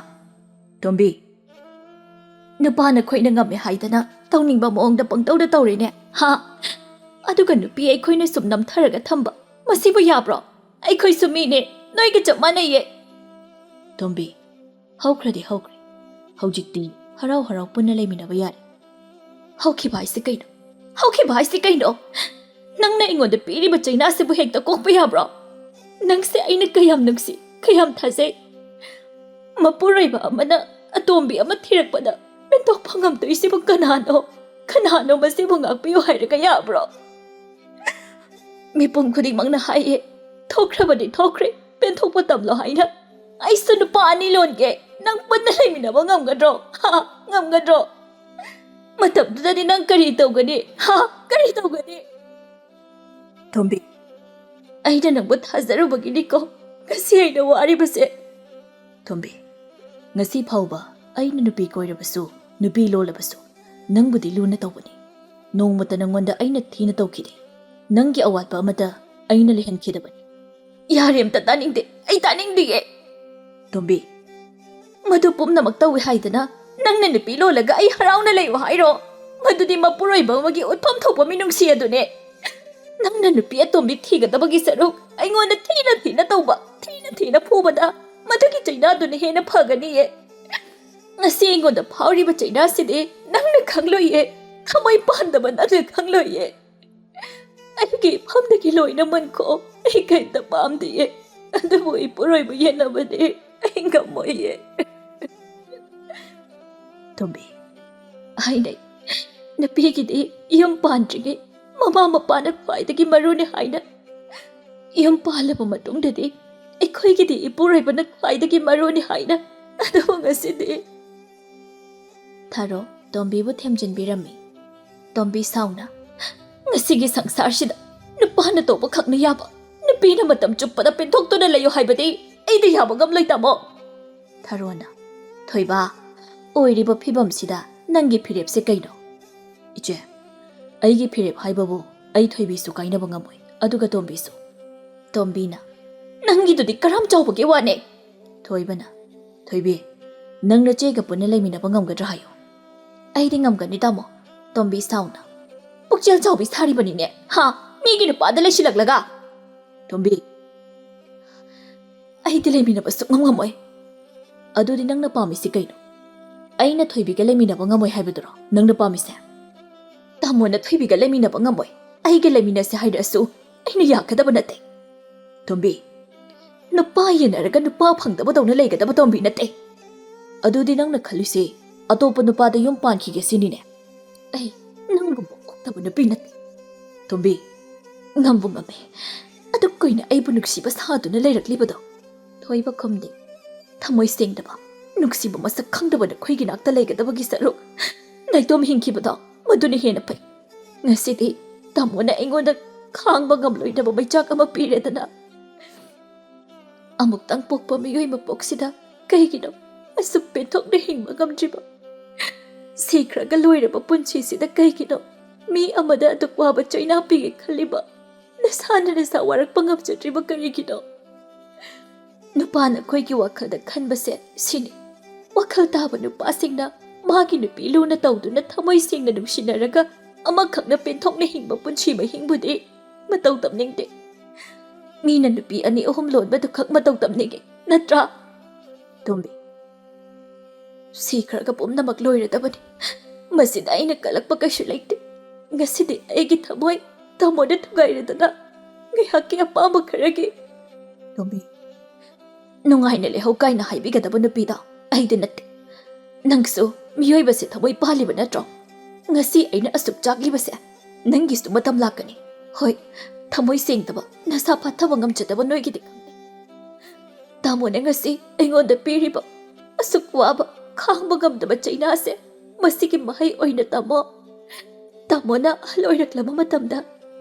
ꯇꯣꯝꯕꯤ, ꯅꯨꯄꯥꯅ ꯈꯣꯏꯅ ꯉꯝꯃꯦ ꯍꯥꯏꯗꯅ ꯇꯧꯅꯤꯡꯕ ꯃꯑꯣꯡꯗ ꯄꯪꯇꯧꯗ ꯇꯧꯔꯦꯅꯦ, ꯍꯥ? ꯑꯗꯨꯒ ꯅꯨꯄꯤ ꯑꯩꯈꯣꯏꯅ ꯁꯨꯝ ꯅꯝꯊꯔꯒ ꯊꯝꯕ, ꯃꯁꯤꯕꯨ ꯌꯥꯕ꯭ꯔꯣ? ꯑꯩꯈꯣꯏꯁꯨ ꯃꯤꯅꯦ, ꯅꯣꯏꯒ ꯆꯞ ꯃꯥꯟꯅꯩꯌꯦ꯫ ꯇꯣꯝꯕꯤ, ꯍꯧꯈ꯭ꯔꯗꯤ ꯍꯧꯈ꯭ꯔꯦ꯫ ꯍꯧꯖꯤꯛꯇꯤ ꯍꯔꯥꯎ ꯍꯔꯥꯎ ꯄꯨꯟꯅ ꯂꯩꯃꯤꯟꯅꯕ ꯌꯥꯔꯦ꯫ ꯍꯧꯈꯤꯕ ꯍꯥꯏꯁꯤ ꯀꯩꯅꯣ? ꯍꯧꯈꯤꯕ ꯍꯥꯏꯁꯤ ꯀꯩꯅꯣ? ꯅꯪꯅ ꯑꯩꯉꯣꯟꯗ ꯄꯤꯔꯤꯕ ꯆꯩꯅꯥꯁꯤꯕꯨ ꯍꯦꯛꯇ ꯀꯣꯛꯄ ꯌꯥꯕ꯭ꯔꯣ? ꯅꯪꯁꯦ ꯑꯩꯅ ꯀꯌꯥꯝ ꯅꯨꯡꯁꯤ, ꯀꯌꯥꯝ ꯊꯥꯖꯩ꯫ ꯃꯄꯨꯔꯣꯏꯕ ꯑꯃꯅ ꯑꯇꯣꯝꯕꯤ ꯑꯃ ꯊꯤꯔꯛꯄꯗ ꯄꯦꯟꯊꯣꯛ ꯐꯪꯉꯝꯗꯣꯏꯁꯤꯕꯨ ꯀꯅꯥꯅꯣ? ꯀꯅꯥꯅꯣ ꯃꯁꯤꯕꯨ ꯉꯥꯛꯄꯤꯌꯨ ꯍꯥꯏꯔꯒ ꯌꯥꯕ꯭ꯔꯣ? ꯃꯤꯄꯨꯝ ꯈꯨꯗꯤꯡꯃꯛꯅ ꯍꯥꯏꯌꯦ, "ꯊꯣꯛꯈ꯭ꯔꯕꯗꯤ ꯊꯣꯛꯈ꯭ꯔꯦ, ꯄꯦꯟꯊꯣꯛꯄ ꯇꯝꯂꯣ" ꯍꯥꯏꯅ꯫ ꯑꯩꯁꯨ ꯅꯨꯄꯥ ꯑꯅꯤ ꯂꯣꯟꯒꯦ, ꯅꯪ ꯄꯨꯟꯅ ꯂꯩꯃꯤꯟꯅꯕ ꯉꯝꯒꯗ꯭ꯔꯣ? ꯍꯥ? ꯉꯝꯒꯗ꯭ꯔꯣ? ꯃꯇꯝꯗꯨꯗꯗꯤ ꯅꯪ ꯀꯔꯤ ꯇꯧꯒꯅꯤ? ꯍꯥ? ꯀꯔꯤ ꯇꯧꯒꯅꯤ? ꯇꯣꯝꯕꯤ, ꯑꯩꯅ ꯅꯪꯕꯨ ꯊꯥꯖꯔꯨꯕꯒꯤꯅꯤꯀꯣ ꯉꯁꯤ ꯑꯩꯅ ꯋꯥꯔꯤꯕꯁꯦ꯫ ꯇꯣꯝꯕꯤ, ꯉꯁꯤ ꯐꯥꯎꯕ ꯑꯩꯅ ꯅꯨꯄꯤ ꯀꯣꯏꯔꯕꯁꯨ, ꯅꯨꯄꯤ ꯂꯣꯜꯂꯕꯁꯨ, ꯅꯪꯕꯨꯗꯤ ꯂꯨꯅ ꯇꯧꯕꯅꯤ꯫ ꯅꯣꯡꯃꯇ ꯅꯪꯉꯣꯟꯗ ꯑꯩꯅ ꯊꯤꯅ ꯇꯧꯈꯤꯗꯦ꯫ ꯅꯪꯒꯤ ꯑꯋꯥꯠꯄ ꯑꯃꯠꯇ ꯑꯩꯅ ꯂꯩꯍꯟꯈꯤꯗꯕꯅꯤ꯫ ꯌꯥꯔꯦ, ꯑꯝꯇ ꯇꯥꯅꯤꯡꯗꯦ, ꯑꯩ ꯇꯥꯅꯤꯡꯗꯤꯌꯦ꯫ ꯇꯣꯝꯕꯤ, ꯃꯗꯨ ꯄꯨꯝꯅꯃꯛ ꯇꯧꯏ ꯍꯥꯏꯗꯅ ꯅꯪꯅ ꯅꯨꯄꯤ ꯂꯣꯜꯂꯒ ꯑꯩ ꯍꯔꯥꯎꯅ ꯂꯩꯌꯨ ꯍꯥꯏꯔꯣ? ꯃꯗꯨꯗꯤ ꯃꯄꯨꯔꯣꯏꯕ ꯑꯃꯒꯤ ꯎꯠꯐꯝ ꯊꯣꯛꯄ ꯃꯤꯅꯨꯡꯁꯤ ꯑꯗꯨꯅꯦ꯫ ꯅꯪꯅ ꯅꯨꯄꯤ ꯑꯇꯣꯝꯕꯤ ꯊꯤꯒꯗꯕꯒꯤ ꯁꯔꯨꯛ ꯑꯩꯉꯣꯟꯗ ꯊꯤꯅ ꯊꯤꯅ ꯇꯧꯕ, ꯊꯤꯅ ꯊꯤꯅ ꯐꯨꯕꯗ ꯃꯗꯨꯒꯤ ꯆꯩꯅꯥꯗꯨꯅ ꯍꯦꯟꯅ ꯐꯒꯅꯤꯌꯦ꯫ ꯉꯁꯤ ꯑꯩꯉꯣꯟꯗ ꯐꯥꯎꯔꯤꯕ ꯆꯩꯅꯥꯁꯤꯗꯤ ꯅꯪꯅ ꯈꯪꯂꯣꯏꯌꯦ, ꯊꯃꯣꯏ ꯄꯥꯟꯗꯕ ꯅꯪꯅ ꯈꯪꯂꯣꯏꯌꯦ꯫ ꯑꯩꯒꯤ ꯏꯐꯝꯗꯒꯤ ꯂꯣꯏꯅ ꯃꯟꯈꯣ, ꯑꯩ ꯀꯔꯤꯝꯇ ꯄꯥꯝꯗꯤꯌꯦ, ꯑꯗꯨꯕꯨ ꯏꯄꯨꯔꯣꯏꯕ ꯌꯦꯠꯅꯕꯗꯤ ꯑꯩ ꯉꯝꯃꯣꯏꯌꯦ꯫ ꯇꯣꯝꯕꯤ, ꯍꯥꯏꯅꯩ, ꯅꯨꯄꯤꯒꯤꯗꯤ ꯌꯨꯝ ꯄꯥꯟꯗ꯭ꯔꯤꯉꯩ ꯃꯃꯥ ꯃꯄꯥꯅ ꯈ꯭ꯋꯥꯏꯗꯒꯤ ꯃꯔꯨꯅꯤ ꯍꯥꯏꯅ꯫ ꯌꯨꯝ ꯄꯥꯜꯂꯕ ꯃꯇꯨꯡꯗꯗꯤ ꯑꯩꯈꯣꯏꯒꯤꯗꯤ ꯏꯄꯨꯔꯣꯏꯕꯅ ꯈ꯭ꯋꯥꯏꯗꯒꯤ ꯃꯔꯨꯅꯤ ꯍꯥꯏꯅ꯫ ꯑꯗꯨꯕꯨ ꯉꯁꯤꯗꯤ꯫ ꯊꯥꯔꯣ ꯇꯣꯝꯕꯤꯕꯨ ꯊꯦꯝꯖꯤꯟꯕꯤꯔꯝꯃꯤ꯫ ꯇꯣꯝꯕꯤ ꯁꯥꯎꯅ, "ꯉꯁꯤꯒꯤ ꯁꯪꯁꯥꯔꯁꯤꯗ ꯅꯨꯄꯥꯅ ꯇꯧꯕ ꯈꯛꯅ ꯌꯥꯕ, ꯅꯨꯄꯤꯅ ꯃꯇꯝ ꯆꯨꯞꯄꯗ ꯄꯦꯟꯊꯣꯛꯇꯨꯅ ꯂꯩꯌꯨ ꯍꯥꯏꯕꯗꯤ ꯑꯩꯗꯤ ꯌꯥꯕ ꯉꯝꯂꯣꯏ, ꯇꯥꯃꯣ!" ꯊꯥꯔꯣꯅ, "ꯊꯣꯏꯕ, ꯑꯣꯏꯔꯤꯕ ꯐꯤꯕꯝꯁꯤꯗ ꯅꯪꯒꯤ ꯐꯤꯔꯦꯞꯁꯦ ꯀꯩꯅꯣ?" "ꯏꯆꯦ, ꯑꯩꯒꯤ ꯐꯤꯔꯦꯞ ꯍꯥꯏꯕꯕꯨ ꯑꯩ ꯊꯣꯏꯕꯤꯁꯨ ꯀꯥꯏꯅꯕ ꯉꯝꯃꯣꯏ, ꯑꯗꯨꯒ ꯇꯣꯝꯕꯤꯁꯨ꯫" ꯇꯣꯝꯕꯤꯅ, "ꯅꯪꯒꯤꯗꯨꯗꯤ ꯀꯔꯝ ꯆꯥꯎꯕꯒꯤ ꯋꯥꯅꯦ?" ꯊꯣꯏꯕꯅ, "ꯊꯣꯏꯕꯤ, ꯅꯪ ꯅꯆꯦꯒ ꯄꯨꯟꯅ ꯂꯩꯃꯤꯟꯅꯕ ꯉꯝꯒꯗ꯭ꯔꯥ ꯍꯥꯏꯌꯨ?" "ꯑꯩꯗꯤ ꯉꯝꯒꯅꯤ, ꯇꯥꯃꯣ꯫" ꯇꯣꯝꯕꯤ ꯁꯥꯎꯅ, "ꯄꯨꯛꯆꯦꯜ ꯆꯥꯎꯕꯤ ꯁꯥꯔꯤꯕꯅꯤꯅꯦ, ꯍꯥ? ꯃꯤꯒꯤ ꯅꯨꯄꯥꯗ ꯂꯩꯁꯤꯜꯂꯛꯂꯒ!" ꯇꯣꯝꯕꯤ, "ꯑꯩꯗꯤ ꯂꯩꯃꯤꯟꯅꯕ ꯁꯨꯛꯉꯝ ꯉꯝꯃꯣꯏ꯫" "ꯑꯗꯨꯗꯤ ꯅꯪꯅ ꯄꯥꯝꯃꯤꯁꯤ ꯀꯩꯅꯣ? ꯑꯩꯅ ꯊꯣꯏꯕꯤꯒ ꯂꯩꯃꯤꯟꯅꯕ ꯉꯝꯃꯣꯏ ꯍꯥꯏꯕꯗꯨꯔꯣ ꯅꯪꯅ ꯄꯥꯝꯃꯤꯁꯦ?" "ꯇꯥꯃꯣꯅ ꯊꯣꯏꯕꯤꯒ ꯂꯩꯃꯤꯟꯅꯕ ꯉꯝꯃꯣꯏ, ꯑꯩꯒ ꯂꯩꯃꯤꯟꯅꯁꯦ ꯍꯥꯏꯔꯁꯨ ꯑꯩꯅ ꯌꯥꯒꯗꯕ ꯅꯠꯇꯦ꯫" ꯇꯣꯝꯕꯤ, "ꯅꯨꯄꯥ ꯌꯦꯟꯅꯔꯒ ꯅꯨꯄꯥ ꯐꯪꯗꯕꯗꯧꯅ ꯂꯩꯒꯗꯕ ꯇꯣꯝꯕꯤ ꯅꯠꯇꯦ꯫" "ꯑꯗꯨꯗꯤ ꯅꯪꯅ ꯈꯜꯂꯤꯁꯦ ꯑꯇꯣꯞꯄ ꯅꯨꯄꯥꯗ ꯌꯨꯝ ꯄꯥꯟꯈꯤꯒꯦ ꯁꯤꯅꯤꯅꯦ?" "ꯑꯩ ꯅꯪꯒꯨꯝꯕ ꯑꯣꯛꯇꯕ ꯅꯨꯄꯤ ꯅꯠꯇꯦ꯫" "ꯇꯣꯝꯕꯤ, ꯉꯝꯕꯨ ꯉꯝꯃꯦ ꯑꯗꯨꯛ ꯀꯨꯏꯅ ꯑꯩꯕꯨ ꯅꯨꯡꯁꯤꯕ ꯁꯥꯗꯨꯅ ꯂꯩꯔꯛꯂꯤꯕꯗꯣ꯫" ꯊꯣꯏꯕ ꯈꯨꯝꯗꯦ꯫ "ꯊꯃꯣꯏ ꯁꯦꯡꯗꯕ, ꯅꯨꯡꯁꯤꯕ ꯃꯁꯛ ꯈꯪꯗꯕ ꯅꯈꯣꯏꯒꯤ ꯅꯥꯛꯇ ꯂꯩꯒꯗꯕꯒꯤ ꯁꯔꯨꯛ ꯅꯥꯏꯇꯣꯝ ꯍꯤꯡꯈꯤꯕꯗꯣ ꯃꯗꯨꯅ ꯍꯦꯟꯅ ꯐꯩ꯫ ꯉꯁꯤꯗꯤ ꯇꯥꯃꯣꯅ ꯑꯩꯉꯣꯟꯗ ꯈꯥꯡꯕ ꯉꯝꯂꯣꯏꯗꯕ ꯃꯩꯆꯥꯛ ꯑꯃ ꯄꯤꯔꯦꯗꯅ꯫ ꯑꯃꯨꯛꯇꯪ ꯄꯣꯛꯄ ꯃꯤꯑꯣꯏ ꯃꯄꯣꯛꯁꯤꯗ ꯀꯩꯒꯤꯅꯣ ꯑꯁꯨꯛ ꯄꯦꯟꯊꯣꯛꯅ ꯍꯤꯡꯕ ꯉꯝꯗ꯭ꯔꯤꯕ? ꯁꯤꯈ꯭ꯔꯒ ꯂꯣꯏꯔꯕ ꯄꯨꯟꯁꯤꯁꯤꯗ ꯀꯩꯒꯤꯅꯣ ꯃꯤ ꯑꯃꯗ ꯑꯗꯨꯛ ꯋꯥꯕ ꯆꯩꯅꯥ ꯄꯤꯒꯦ ꯈꯜꯂꯤꯕ? ꯅꯁꯥꯅ ꯅꯁꯥ ꯋꯥꯔꯛꯄ ꯉꯝꯖꯗ꯭ꯔꯤꯕ ꯀꯔꯤꯒꯤꯅꯣ?" ꯅꯨꯄꯥꯅ ꯑꯩꯈꯣꯏꯒꯤ ꯋꯥꯈꯜꯗ ꯈꯟꯕꯁꯦ ꯁꯤꯅꯤ꯫ ꯋꯥꯈꯜ ꯇꯥꯕ ꯅꯨꯄꯥꯁꯤꯡꯅ ꯃꯥꯒꯤ ꯅꯨꯄꯤ ꯂꯨꯅ ꯇꯧꯗꯨꯅ ꯊꯃꯣꯏ ꯁꯦꯡꯅ ꯅꯨꯡꯁꯤꯅꯔꯒ ꯑꯃꯈꯛꯅ ꯄꯦꯟꯊꯣꯛꯅ ꯍꯤꯡꯕ ꯄꯨꯟꯁꯤ ꯃꯍꯤꯡꯕꯨꯗꯤ ꯃꯇꯧ ꯇꯝꯅꯤꯡꯗꯦ꯫ ꯃꯤꯅ ꯅꯨꯄꯤ ꯑꯅꯤ ꯑꯍꯨꯝ ꯂꯣꯟꯕꯗꯨꯈꯛ ꯃꯇꯧ ꯇꯝꯅꯤꯡꯉꯦ, ꯅꯠꯇ꯭ꯔꯥ? ꯇꯣꯝꯕꯤ, ꯁꯤꯈ꯭ꯔꯒ ꯄꯨꯝꯅꯃꯛ ꯂꯣꯏꯔꯗꯕꯅꯤ꯫ ꯃꯁꯤꯗ ꯑꯩꯅ ꯀꯜꯂꯛꯄ ꯀꯩꯁꯨ ꯂꯩꯇꯦ꯫ ꯉꯁꯤꯗꯤ ꯑꯩꯒꯤ ꯊꯃꯣꯏ ꯇꯥꯃꯣꯅ ꯊꯨꯒꯥꯏꯔꯗꯅ ꯉꯥꯏꯍꯥꯛꯀꯤ ꯑꯄꯥꯝꯕ ꯈꯔꯒꯤ꯫ ꯇꯣꯝꯕꯤ, ꯅꯨꯡꯉꯥꯏꯅ ꯂꯩꯍꯧ ꯀꯥꯏꯅ ꯍꯥꯏꯕꯤꯒꯗꯕ ꯅꯨꯄꯤꯗꯣ ꯑꯩꯗꯤ ꯅꯠꯇꯦ꯫ ꯅꯪꯁꯨ ꯃꯤꯑꯣꯏꯕꯁꯦ ꯊꯃꯣꯏ ꯄꯥꯜꯂꯤꯕ ꯅꯠꯇ꯭ꯔꯣ? ꯉꯁꯤ ꯑꯩꯅ ꯑꯁꯨꯛ ꯆꯥꯛꯂꯤꯕꯁꯦ ꯅꯪꯒꯤꯁꯨ ꯃꯇꯝ ꯂꯥꯛꯀꯅꯤ꯫ ꯍꯣꯏ, ꯊꯃꯣꯏ ꯁꯦꯡꯗꯕ, ꯅꯁꯥ ꯐꯥꯊꯕ ꯉꯝꯖꯗꯕ ꯅꯣꯏꯒꯤꯗꯤ ꯈꯪꯗꯦ꯫ ꯇꯥꯃꯣꯅ ꯉꯁꯤ ꯑꯩꯉꯣꯟꯗ ꯄꯤꯔꯤꯕ ꯑꯁꯨꯛ ꯋꯥꯕ, ꯈꯥꯡꯕ ꯉꯝꯗꯕ ꯆꯩꯅꯥꯁꯦ ꯃꯁꯤꯒꯤ ꯃꯍꯩ ꯑꯣꯏꯅ ꯇꯝꯃꯣ꯫ ꯇꯥꯃꯣꯅ ꯑꯍꯜ ꯑꯣꯏꯔꯛꯂꯕ ꯃꯇꯝꯗ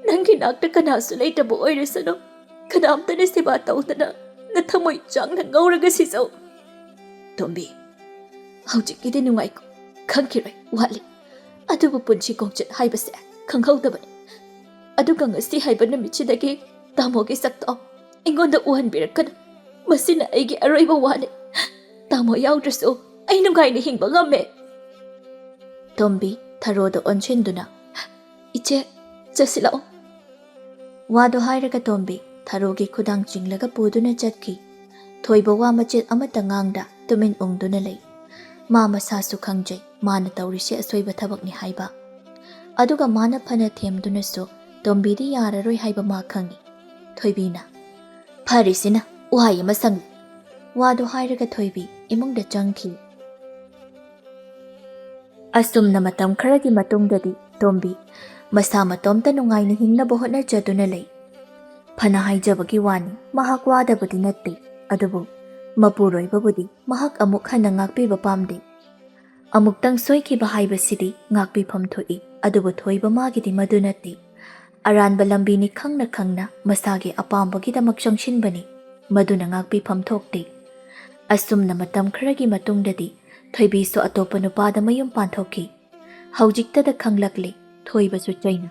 ꯅꯪꯒꯤ ꯅꯥꯛꯇ ꯀꯅꯥꯁꯨ ꯂꯩꯇꯕ ꯑꯣꯏꯔꯁꯅꯨ, ꯀꯅꯥꯝꯇꯅ ꯁꯦꯕꯥ ꯇꯧꯗꯅ ꯅꯊꯃꯣꯏ ꯆꯥꯡꯅ ꯉꯧꯔꯒ ꯁꯤꯖꯧ꯫ ꯇꯣꯝꯕꯤ, ꯍꯧꯖꯤꯛꯀꯤꯗꯤ ꯅꯨꯡꯉꯥꯏꯀꯣ, ꯈꯪꯈꯤꯔꯣꯏ, ꯋꯥꯠꯂꯤ꯫ ꯑꯗꯨꯕꯨ ꯄꯨꯟꯁꯤ ꯈꯣꯡꯆꯠ ꯍꯥꯏꯕꯁꯦ ꯈꯪꯍꯧꯗꯕꯅꯤ꯫ ꯑꯗꯨꯒ ꯉꯁꯤ ꯍꯥꯏꯕ ꯅꯨꯃꯤꯠꯁꯤꯗꯒꯤ ꯇꯥꯃꯣꯒꯤ ꯁꯛꯇꯣ ꯑꯩꯉꯣꯟꯗ ꯎꯍꯟꯕꯤꯔꯛꯀꯅꯨ꯫ ꯃꯁꯤꯅ ꯑꯩꯒꯤ ꯑꯔꯣꯏꯕ ꯋꯥꯅꯤ꯫ ꯇꯥꯃꯣ ꯌꯥꯎꯗ꯭ꯔꯁꯨ ꯑꯩ ꯅꯨꯡꯉꯥꯏꯅ ꯍꯤꯡꯕ ꯉꯝꯃꯦ꯫ ꯇꯣꯝꯕꯤ, ꯊꯔꯣꯗ ꯑꯣꯟꯁꯤꯟꯗꯨꯅ, "ꯏꯆꯦ, ꯆꯠꯁꯤꯜꯂꯛꯑꯣ꯫" ꯋꯥꯗꯣ ꯍꯥꯏꯔꯒ ꯇꯣꯝꯕꯤ ꯊꯔꯣꯒꯤ ꯈꯨꯗꯥꯡ ꯆꯤꯡꯂꯒ ꯄꯨꯗꯨꯅ ꯆꯠꯈꯤ꯫ ꯊꯣꯏꯕ ꯋꯥ ꯃꯆꯦꯠ ꯑꯃꯠꯇ ꯉꯥꯡꯗ ꯇꯨꯃꯤꯟ ꯎꯪꯗꯨꯅ ꯂꯩ꯫ ꯃꯥ ꯃꯁꯥꯁꯨ ꯈꯪꯖꯩ ꯃꯥꯅ ꯇꯧꯔꯤꯁꯦ ꯑꯁꯣꯏꯕ ꯊꯕꯛꯅꯤ ꯍꯥꯏꯕ꯫ ꯑꯗꯨꯒ ꯃꯥꯅ ꯐꯅ ꯊꯦꯝꯗꯨꯅꯁꯨ ꯇꯣꯝꯕꯤꯗꯤ ꯌꯥꯔꯔꯣꯏ ꯍꯥꯏꯕ ꯃꯥ ꯈꯪꯏ꯫ ꯊꯣꯏꯕꯤꯅ, "ꯐꯔꯤꯁꯤꯅ ꯋꯥꯍꯩ ꯑꯃ ꯁꯪꯂꯦ꯫" ꯋꯥꯗꯨ ꯍꯥꯏꯔꯒ ꯊꯣꯏꯕꯤ ꯏꯃꯨꯡꯗ ꯆꯪꯈꯤ꯫ ꯑꯁꯨꯝꯅ ꯃꯇꯝ ꯈꯔꯒꯤ ꯃꯇꯨꯡꯗꯗꯤ ꯇꯣꯝꯕꯤ ꯃꯁꯥ ꯃꯇꯣꯝꯇ ꯅꯨꯡꯉꯥꯏꯅ ꯍꯤꯡꯅꯕ ꯍꯣꯠꯅꯖꯗꯨꯅ ꯂꯩ꯫ ꯐꯅ ꯍꯥꯏꯖꯕꯒꯤ ꯋꯥꯅꯤ, ꯃꯍꯥꯛ ꯋꯥꯗꯕꯗꯤ ꯅꯠꯇꯦ, ꯑꯗꯨꯕꯨ ꯃꯄꯨꯔꯣꯏꯕꯕꯨꯗꯤ ꯃꯍꯥꯛ ꯑꯃꯨꯛ ꯍꯟꯅ ꯉꯥꯛꯄꯤꯕ ꯄꯥꯝꯗꯦ꯫ ꯑꯃꯨꯛꯇꯪ ꯁꯣꯏꯈꯤꯕ ꯍꯥꯏꯕꯁꯤꯗꯤ ꯉꯥꯛꯄꯤꯐꯝ ꯊꯣꯛꯏ, ꯑꯗꯨꯕꯨ ꯊꯣꯏꯕ ꯃꯥꯒꯤꯗꯤ ꯃꯗꯨ ꯅꯠꯇꯦ꯫ ꯑꯔꯥꯟꯕ ꯂꯝꯕꯤꯅꯤ ꯈꯪꯅ ꯈꯪꯅ ꯃꯁꯥꯒꯤ ꯑꯄꯥꯝꯕꯒꯤꯗꯃꯛ ꯆꯪꯁꯤꯟꯕꯅꯤ, ꯃꯗꯨꯅ ꯉꯥꯛꯄꯤꯐꯝ ꯊꯣꯛꯇꯦ꯫ ꯑꯁꯨꯝꯅ ꯃꯇꯝ ꯈꯔꯒꯤ ꯃꯇꯨꯡꯗꯗꯤ ꯊꯣꯏꯕꯤꯁꯨ ꯑꯇꯣꯞꯄ ꯅꯨꯄꯥꯗ ꯃꯌꯨꯝ ꯄꯥꯟꯊꯣꯛꯈꯤ꯫ ꯍꯧꯖꯤꯛꯇꯗ ꯈꯪꯂꯛꯂꯤ ꯊꯣꯏꯕꯁꯨ ꯆꯩꯅ꯫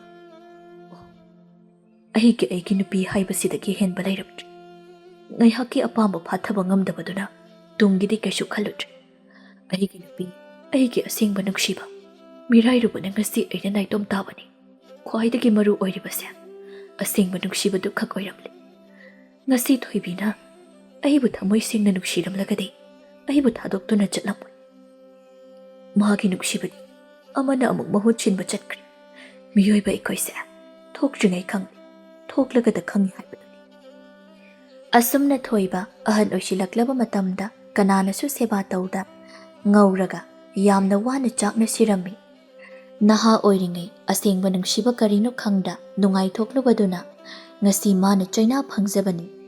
ꯑꯩꯒꯤ, ꯑꯩꯒꯤ ꯅꯨꯄꯤ ꯍꯥꯏꯕꯁꯤꯗꯒꯤ ꯍꯦꯟꯕ ꯂꯩꯔꯝꯗ꯭ꯔꯦ꯫ ꯉꯥꯏꯍꯥꯛꯀꯤ ꯑꯄꯥꯝꯕ ꯐꯥꯊꯕ ꯉꯝꯗꯕꯗꯨꯅ ꯇꯨꯡꯒꯤꯗꯤ ꯀꯩꯁꯨ ꯈꯜꯂꯨꯗ꯭ꯔꯦ꯫ ꯑꯩꯒꯤ ꯅꯨꯄꯤ, ꯑꯩꯒꯤ ꯑꯁꯦꯡꯕ ꯅꯨꯡꯁꯤꯕ, ꯃꯤꯔꯥꯏꯔꯨꯕꯅ ꯉꯁꯤ ꯑꯩꯅ ꯅꯥꯏꯇꯣꯝ ꯇꯥꯕꯅꯤ꯫ ꯈ꯭ꯋꯥꯏꯗꯒꯤ ꯃꯔꯨ ꯑꯣꯏꯔꯤꯕꯁꯦ ꯑꯁꯦꯡꯕ ꯅꯨꯡꯁꯤꯕꯗꯨ ꯈꯛ ꯑꯣꯏꯔꯝꯂꯦ꯫ ꯉꯁꯤ ꯊꯣꯏꯕꯤꯅ ꯑꯩꯕꯨ ꯊꯃꯣꯏ ꯁꯦꯡꯅ ꯅꯨꯡꯁꯤꯔꯝꯂꯒꯗꯤ ꯑꯩꯕꯨ ꯊꯥꯗꯣꯛꯇꯨꯅ ꯆꯠꯂꯝꯃꯣꯏ꯫ ꯃꯥꯒꯤ ꯅꯨꯡꯁꯤꯕꯗꯤ ꯑꯃꯅ ꯑꯃꯨꯛ ꯃꯍꯨꯠ ꯁꯤꯟꯕ ꯆꯠꯈ꯭ꯔꯦ꯫ ꯃꯤꯑꯣꯏꯕ ꯑꯩꯈꯣꯏꯁꯦ ꯊꯣꯛꯇ꯭ꯔꯤꯉꯩ ꯈꯪꯗꯦ, ꯊꯣꯛꯂꯒꯗ ꯈꯪꯉꯤ ꯍꯥꯏꯕꯗꯨꯅꯤ꯫ ꯑꯁꯨꯝꯅ ꯊꯣꯏꯕ ꯑꯍꯟ ꯑꯣꯏꯁꯤꯜꯂꯛꯂꯕ ꯃꯇꯝꯗ ꯀꯅꯥꯅꯁꯨ ꯁꯦꯕꯥ ꯇꯧꯗ ꯉꯧꯔꯒ ꯌꯥꯝꯅ ꯋꯥꯅ ꯆꯥꯛꯅ ꯁꯤꯔꯝꯃꯤ꯫ ꯅꯍꯥ ꯑꯣꯏꯔꯤꯉꯩ ꯑꯁꯦꯡꯕ ꯅꯨꯡꯁꯤꯕ ꯀꯔꯤꯅꯣ ꯈꯪꯗ ꯅꯨꯡꯉꯥꯏꯊꯣꯛꯂꯨꯕꯗꯨꯅ ꯉꯁꯤ ꯃꯥꯅ ꯆꯩꯅꯥ ꯐꯪꯖꯕꯅꯤ꯫